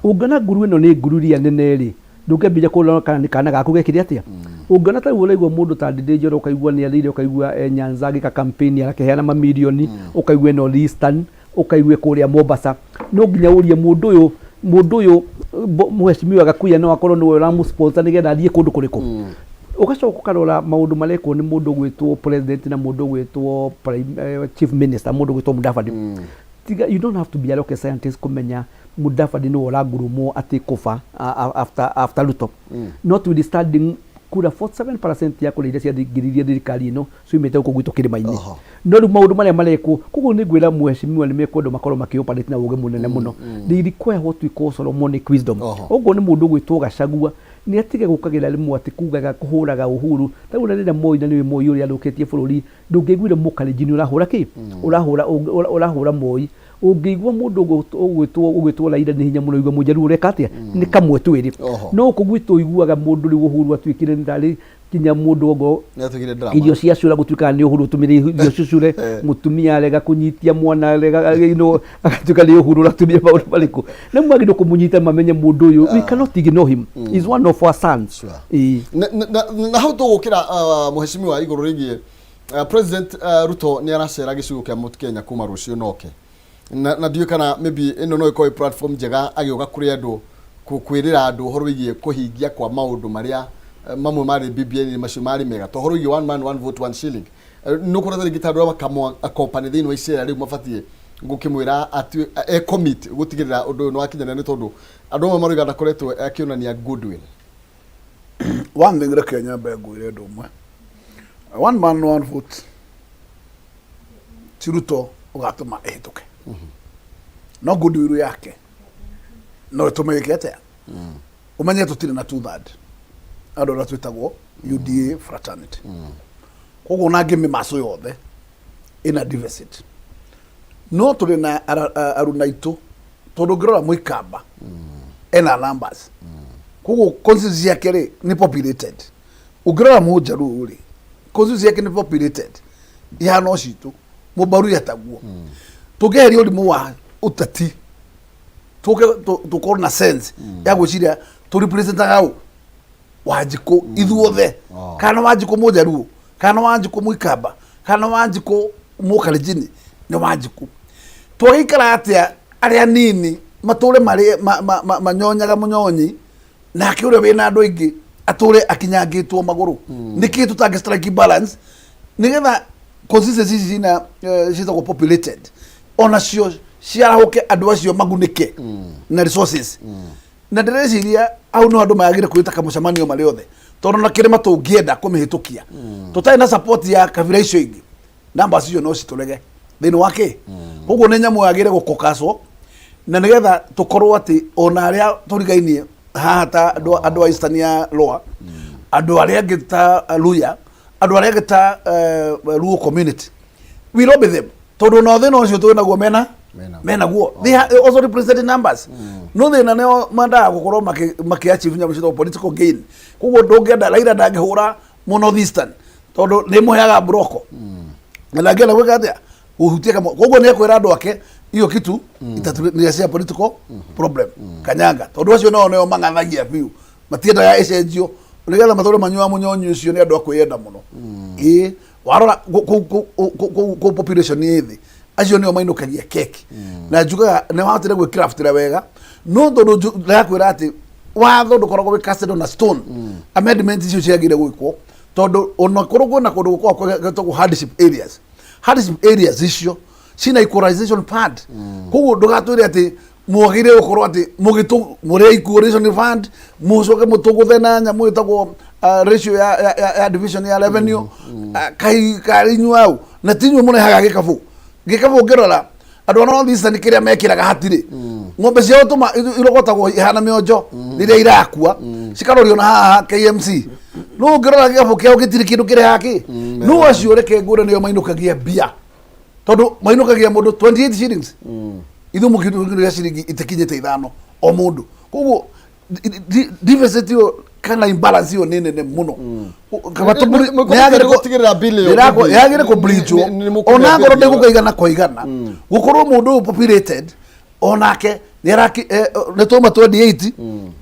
Ũngĩona nguru ĩno nĩ nguru iria nene rĩ, ndũngĩambĩrĩria kũrora kana nĩ kana gaku gekire atĩa. Ũngĩona ta rĩu ũraigua mũndũ ta Ndindi Nyoro, ũkaigua nĩ athire, ũkaigua e Nyanza agĩka campaign arakĩheana mamirioni, ũkaigua ĩno Eastern, ũkaigua kũrĩa Mombasa, no nginya ũrie mũndũ ũyũ mheshimiwa Gakuya no akorwo nĩwe ũramũ-sponsor nĩgetha athiĩ kũndũ kũrĩkũ. Ũgacoka ũkarora maũndũ marekwo nĩ mũndũ ũgwĩtwo president na mũndũ ũgwĩtwo chief minister, mũndũ ũgwĩtwo Mudavadi. Tiga you don't have to be a rocket scientist kũmenya Mudavadi nĩwe ũrangurumwo atĩ kũba after Ruto, notwithstanding kura 47% ya kura iria ciathingiririe thirikari ĩno ciumĩte gũkũ gwitũ kĩrĩma-inĩ. No rĩu maũndũ marĩa marekwo koguo nĩ ngwĩra mheshimiwa nĩ mekwendwo makorwo makĩoperate na ũgĩ mũnene mũno. They require what we call Solomonic wisdom. Okorwo nĩ mũndũ ũgwĩtwo Gachagua, nĩ atige gũkagĩra rĩmwe atĩ kugaga kũhũraga Uhuru. Ta rĩu rĩrĩa Moi, na nĩwe Moi ũrĩa athũkĩtie bũrũri, ndũngĩaiguire Mũkalenjin ũrahũra kĩ ũrahũra Moi. Ũngĩigua mũndũ ũgwĩtwo Raila nĩ hinya mũno ũigue Mũjaruo ũreka atĩa, nĩ kamwe twĩrĩ. No gũkũ gwitũ ũiguaga mũndũ rĩu Uhuru atuĩkire nĩ tarĩ kinya mũndũ ongo
Nĩatuĩkire drama.
Irio cia cura gũtuĩkaga nĩ Uhuru ũtũmĩre irio cicure, mũtumia arega kũnyitia mwana arega, agatuĩka nĩ Uhuru ũratũmire maũndũ marĩkũ. Rĩu magĩrĩirwo kũmũnyita mamenye mũndũ ũyũ, we cannot ignore him, is one of our sons. Ĩĩ.
Na hau tũgũkĩra, mheshimiwa, igũrũ rĩgiĩ President Ruto nĩ aracera gĩcigo kĩa Mount Kenya kuma rũciũ noke na ndiũĩ kana maybe ĩno no ĩkorwo ĩ platform njega agĩũka kũrĩ andũ kwĩrĩra andũ ũhoro wĩgiĩ kũhingia kwa maũndũ marĩa mamwe marĩ BBI macio marĩ mega, ta ũhoro wĩgiĩ one man one vote one shilling. Nĩ ũkũrata rĩngĩ ta andũ arĩa makamwa company thĩinĩ wa icera rĩu mabatiĩ gũkĩmwĩra atue e commit gũtigĩrĩra ũndũ ũyũ nĩ wakinyanĩra, nĩ tondũ andũ amwe maroiga ndakoretwo akĩonania goodwill.
One thing, reke nyambe ngwĩre ũndũ ũmwe. One man one vote ti Ruto ũgatũma ĩhĩtũke, no goodwill yake no ĩtũme ĩke atĩa? Ũmenye tũtirĩ na two third andũ arĩa twĩtagwo UDA fraternity, koguo ona ngĩmĩmacũ yothe ĩna deficit, no tũrĩ na aruna aitũ, tondũ ũngĩrora Mũikamba ena numbers, koguo constituency yake rĩ nĩ populated. Ũngĩrora Mũnjaruo rĩ, constituency yake nĩ populated, ihana o citũ Mũmbaru yataguo. Tũngĩeheria ũrimũ wa ũteti, tũke tũkorwo na sense ya gwĩciria tũrepresentaga ũ Wanjikũ ithuothe, kana Wanjikũ Mũjaruo, kana Wanjikũ Mũikamba, kana Wanjikũ Mũkalenjini nĩ Wanjikũ. Twagĩikara atĩa arĩa anini matũre marĩ manyonyaga mũnyonyi, nake ũrĩa wĩna andũ aingĩ atũre akinyangĩtwo magũrũ? Nĩkĩ tũtangĩ strike balance nĩgetha constituency ici cina ciĩtagwo populated onacio ciarahũke, andũ acio magunĩke na resources? Na ndĩreciria hau no andũ magagĩrĩire kwĩta kamũcemanio marĩ othe, tondũ na kĩrĩma tũngĩenda kũmĩhĩtũkia tũtarĩ na support ya kabira icio ingĩ, numbers icio no citũrege thĩinĩ wa kĩ. Koguo nĩ nyamũ yagĩrĩire gũkokacwo na nĩgetha tũkorwo atĩ ona arĩa tũrigainie haha ta andũ a Eastern ya Lower, andũ arĩa angĩ ta Luya, andũ arĩa angĩ ta Luo community, we lobby them, tondũ ona thĩna ũcio twĩ naguo mena menaguo, they also represent numbers. No thĩna nĩo mendaga gũkorwo makĩ achieve nyamũ ciĩtagwo political gain. Koguo ndũngĩenda Raila ndangĩhũra mũno North Eastern tondũ nĩ mũheaga mburoko na ndangĩenda gwĩka atĩa gũhutia kamwe. Koguo nĩ ekwĩra andũ ake hiyo kitu itatuletea political problem kanyanga, tondũ acio nao nĩo mang'athagia biũ, matiendaga ĩcenjio nĩgetha matũre manyuaga mũnyonyi ũcio. Nĩ andũ a kwĩyenda mũno. Ĩĩ, warora kũu population nĩ thĩ, acio nĩo mainũkagia keki. Na njugaga nĩ wahotire gwĩcraftĩra wega, no tondũ ndĩrakwĩra atĩ watho ndũkoragwo wĩ casted on a stone. Amendment icio ciagĩrĩire gwĩkwo tondũ ona korwo kwĩna kũndũ gũkoragwo gwĩtagwo hardship areas, hardship areas icio cina equalization fund. Koguo ndũgatwĩre atĩ mwagĩrĩire gũkorwo atĩ mũgĩtũ mũrĩ equalization fund, mũcoke mũtũgũthe na nyamũ ĩtagwo ratio ya division ya revenue. Kai karĩ inyuĩ au na ti inyuĩ mũrehaga gĩkabũ. Gĩkabũ ũngĩrora andũ a North Eastern kĩrĩa mekĩraga hatirĩ ng'ombe ciao tũma irogotagwo ihana mĩonjo rĩrĩa irakua cikarorio na haha KMC, no ũngĩrora gĩkabũ kĩao gĩtirĩ kĩndũ kĩrehaga kĩ. No acio reke ngũre nĩo mainũkagia mbia, tondũ mainũkagia mũndũ 28 shillings, ithuĩ mũkĩnũkagia ciringi itakinyĩte 5 o mũndũ. Koguo deficit ĩyo kana imbalance ĩyo nĩ nene mũno. Kaba
Nĩ gũtigĩrĩra bill ĩyo
yagĩrĩire kũ bridge
nĩ mũkũrĩa
ona ngorwo
bill ĩyo.
ndĩgũkaigana kwa igana, gũkorwo mũndũ ũyũ populated onake nĩ twauma 28,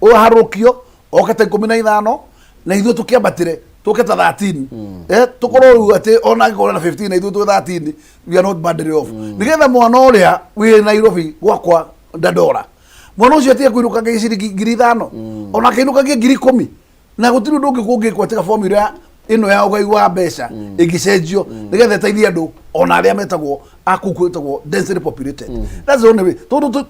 ũyũ aharũkio oke ta 15 na ithuĩ tũkĩambatĩre tũke ta 13, tũkorwo rĩu atĩ ona angĩkorwo na 15 na ithuĩ twĩ 13, we are not badly off, nĩgetha mwana ũrĩa wĩ Nairobi gwakwa Dandora, mwana ũcio atige kũinũkangia ciringi 5,000, ona akĩinũkangia 10,000, na gũtirĩ ũndũ ũngĩ kũngĩkwo tiga formula ĩno ya ũgai wa mbeca ĩngĩcenjio nĩgetha ĩteithie andũ ona arĩa metagwo a kũu kwĩtagwo densely populated. That's the only way, tondũ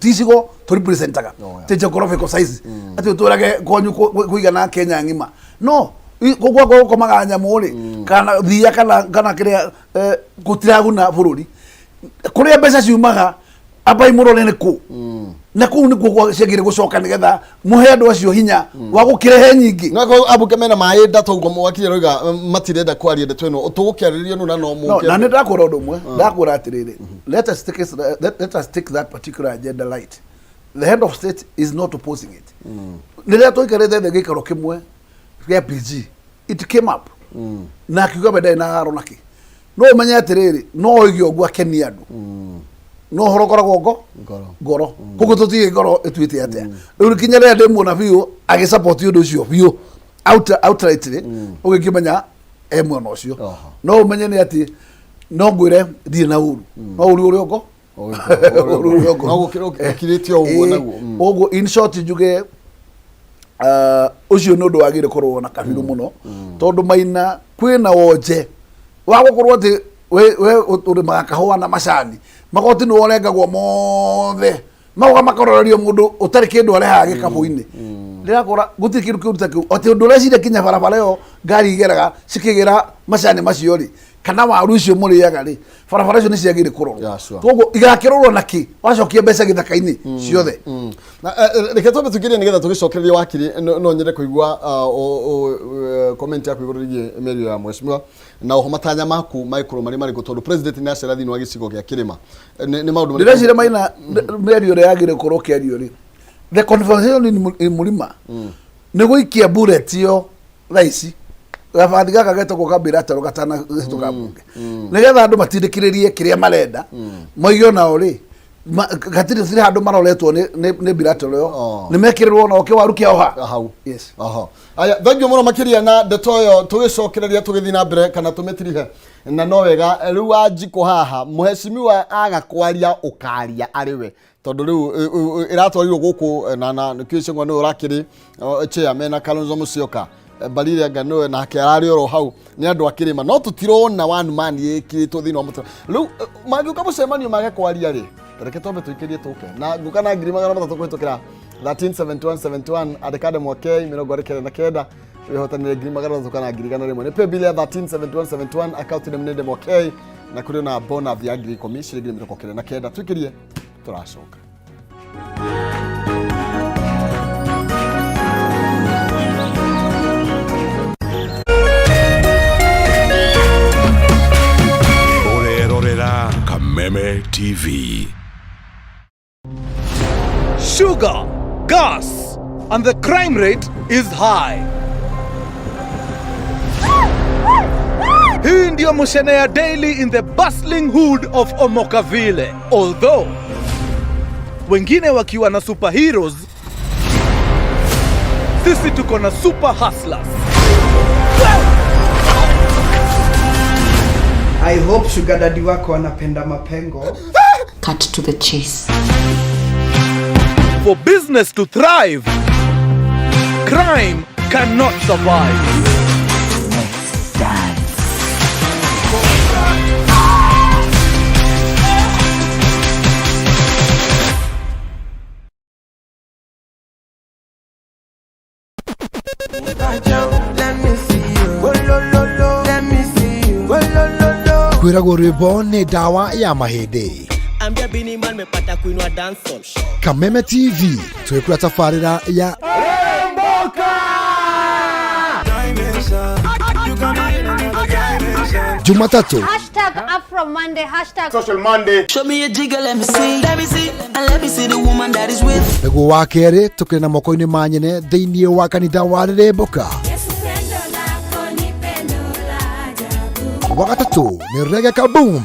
ti icigo tũrepresentaga, ti geographical size atĩ ũtwĩrage kwanyu kũigana Kenya ng'ima. No kũu gwakwa gũkomaga nyamũ rĩ, kana thia kana kĩrĩa, gũtiraguna bũrũri. Kũrĩa mbeca ciumaga ambai mũrore nĩ kũ, na kũu nĩkuo ciagĩrĩire gũcoka nĩgetha mũhe andũ acio hinya wa gũkĩrehe nyingĩ.
No ko ambunge mena maĩ nda toguo mwakiri aroiga matirenda kwaria ndeto ĩno tũgũkĩarĩria nũ na no
No,
mũke.
Na nĩ ndakwĩra ũndũ ũmwe, ndakwĩra atĩrĩrĩ, let us take that particular agenda light. The head of state is not opposing it. Rĩrĩa twaikarĩte thĩ gĩikaro kĩmwe gĩa PG, it came up na akiuga we ndarĩ na haro nakĩ. No ũmenye atĩrĩrĩ, no oige ũguo akenie andũ, no ũhoro ũkoragwo ngo
Ngoro.
Ngoro. Koguo tũtiĩ ngoro ĩtuĩte atĩa rĩu kinya rĩrĩa ndĩmuona biũ agĩsupport ũndũ ũcio biũ outrightly, ũgĩkĩmenya e mwena ũcio. No ũmenye nĩ atĩ no ngwĩre ndirĩ na ũru, no ũru ũrĩa ngo ũru ũrĩa ngo.
No gũkirĩte o ũguo naguo.
Ũguo in short njuge ũcio nĩ ũndũ wagĩrĩire kũrorwo na kabiru mũno, tondũ maina kwĩna wonje wa gũkorwo atĩ we ũrĩmaga kahũa na macani, magoti nĩ ũrengagwo mothe, magoka makarorerio mũndũ ũtarĩ kĩndũ arehaga gĩkabũ-inĩ. Ndĩrakora gũtirĩ kĩndũ kĩũru ta kĩu, atĩ ũndũ ũreciria kinya barabara ĩyo ngari igeraga cikĩgĩra macani macio rĩ, kana waru icio mũrĩaga rĩ, barabara icio nĩ ciagĩrĩire kũrorwo. Koguo igakĩrorwo na kĩ wacokia mbeca gĩthaka-inĩ ciothe?
Na, reke twambe tũingĩrie nĩgetha tũgĩcokererie wakiri. No nyende kũigua comment yaku igũrũ rĩgiĩ mĩario ya mheshimiwa na oho matanya maku magĩkorwo marĩ marĩkũ, tondũ president nĩ acera thĩinĩ wa gĩcigo gĩa kĩrĩma. Nĩ maũndũ marĩkũ?
Ndĩreciria maina mĩario ĩrĩa yagĩrĩire gũkorwo ũkĩario rĩ, the conversation in mũrima nĩ gũikia bullet ĩyo thaa ici gabathi gaka getagwo kambiratero gatanahĩtũka mbunge, nĩgetha andũ matindĩkĩrĩrie kĩrĩa marenda moige onao rĩ. Gatirĩ tirĩ handũ maroretwo nĩ bilateral ĩyo.
Oh.
Nĩ mekĩrĩrwo na oke waru kĩoha.
Hau.
Yes.
Oho. Aya, thank you mũno makĩria na ndeto ĩyo tũgĩcokereria tũgĩthiĩ na mbere kana tũmĩtirihe na no wega. Rĩu Wanjikũ haha mũhecimiwa aga kwaria ũkaria arĩ we, tondũ rĩu ĩratwarirwo gũkũ na nĩkĩo Icũng'wa nĩwe ũrakĩrĩ chairman na Kalonzo Musyoka. Mbarire anga nĩwe nake ararĩ oro hau nĩ andũ a kĩrĩma, no tũtirona one man ĩkĩrĩtwo thĩinĩ wa mũtũrĩre. Rĩu mangĩũka mũcemanio mage kwaria rĩ, reke twambe tũikĩrie tũke na ngũka na 300,000 kũhĩtũkĩra 137171. Andĩka ndemwa K 49 wĩhotanĩre 300,000 kana 100,000. Nĩ paybill ya 137171, account name nĩ ndemwa K, na kũrĩ na bonus ya 10,000, ciringi 99. Tũikĩrie, tũracoka.
Ũrerorera Kameme TV.
Sugar, gas, and the crime rate is high. Hii ndiyo mushene ya daily in the bustling hood of Omokaville. Although wengine wakiwa na superheroes, sisi tuko na super hustlers.
I hope sugar daddy wako anapenda mapengo.
Cut to the chase.
For business to thrive, crime cannot survive.
Dance.
Kwĩragwo rwĩmbo nĩ ndawa ya mahĩndĩ.
Ambia Bini Man mepata kuinua dancehall.
Kameme TV twĩkũra tabarĩra ya Jumatatu.
#AfroMonday, hashtag
Social Monday.
Show me a jigger, let me see. Let me see. And let me see the woman that is with.
Nĩguo wa kerĩ tũkĩrĩ na moko-inĩ ma nyene thĩinĩ wa kanitha wa Rĩrĩmbũka. Wa gatatũ nĩ Rege Kaboom.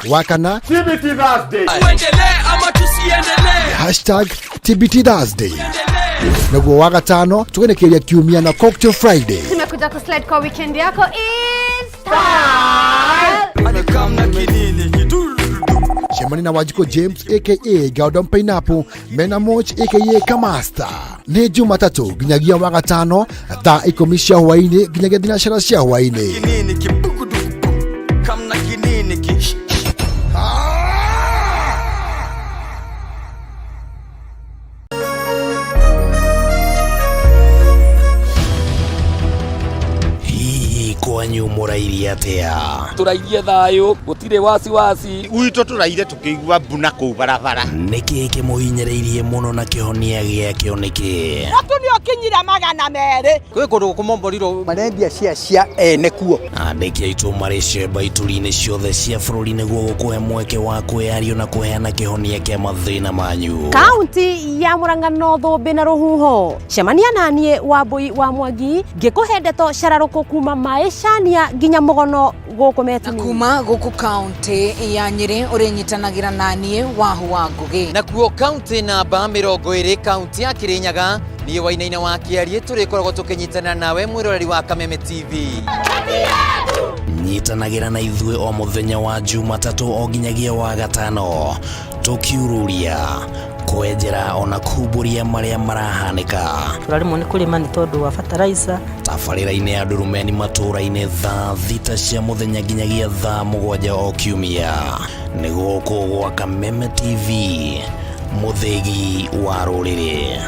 Wa kana
TBT Thursday.
Tuendelee ama tusiendelee?
#TBTThursday. Naguo wa gatano tũgenekeria kiumia na Cocktail Friday.
Tumekuja kuslide kwa weekend yako is style.
Cemani na Wanjikũ James aka Galdon Pineapple mena Moch aka Kamasta nĩ Jumatatũ nginyagia wa gatano thaa 10 cia hwaĩ-inĩ nginyagia thinacara cia hwaĩ-inĩ.
Kinini kibukuduku. Kamna kinini ki.
Hihi kwanyu mũrairie atĩa?
Tũrairie thayũ, gũtirĩ wasiwasi.
Gwitũ tũraire tũkĩigua mbuna kũu barabara.
Nĩkĩ kĩmũhinyĩrĩirie mũno na kĩhonia gĩakĩo nĩkĩ?
Mũtu nĩ ũkinyire 200.
Kwĩ kũndũ gũkũmomborirwo marendia cia cia ene kuo.
Andĩki aitũ marĩ cemba ituri-inĩ ciothe cia bũrũri nĩguo gũkũhe mweke wa kwĩyario na kũheana kĩhonia kĩa mathĩna manyu.
Kaunti ya Murang'a no thũmbĩ na rũhuho. Cemania naniĩ Wambui wa Mwangi ngĩkũhe ndeto cararũkũ kuma maĩcania nginya mũgono gũkũ Metini.
Kuma gũkũ kaunti ya Nyĩrĩ ũrĩnyitanagĩra naniĩ Wahu wa Ngũgĩ.
Nakuo kaunti namba 20, kaunti ya Kirinyaga, niĩ Wainaina wa Kĩariĩ tũrĩkoragwo tũkĩnyitana nawe mwĩroreri wa Kameme TV.
Nyitanagĩra na ithuĩ o mũthenya wa Jumatatũ o nginyagia wa gatano tũkiururia kwenjera ona kumbũria marĩa marahanĩka.
Tũraremwo nĩ kũrĩma nĩ tondũ wa fertilizer.
Tabarĩra-inĩ ya ndurumeni matũũra-inĩ thaa 6 cia mũthenya nginyagia thaa 7 o kiumia nĩ gũkũ gwa Kameme TV, mũthĩgi wa rũrĩrĩ.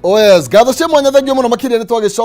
Oh yes, ngatho cia mwanya, thengiũ mũno makĩria nĩ twagĩcoka.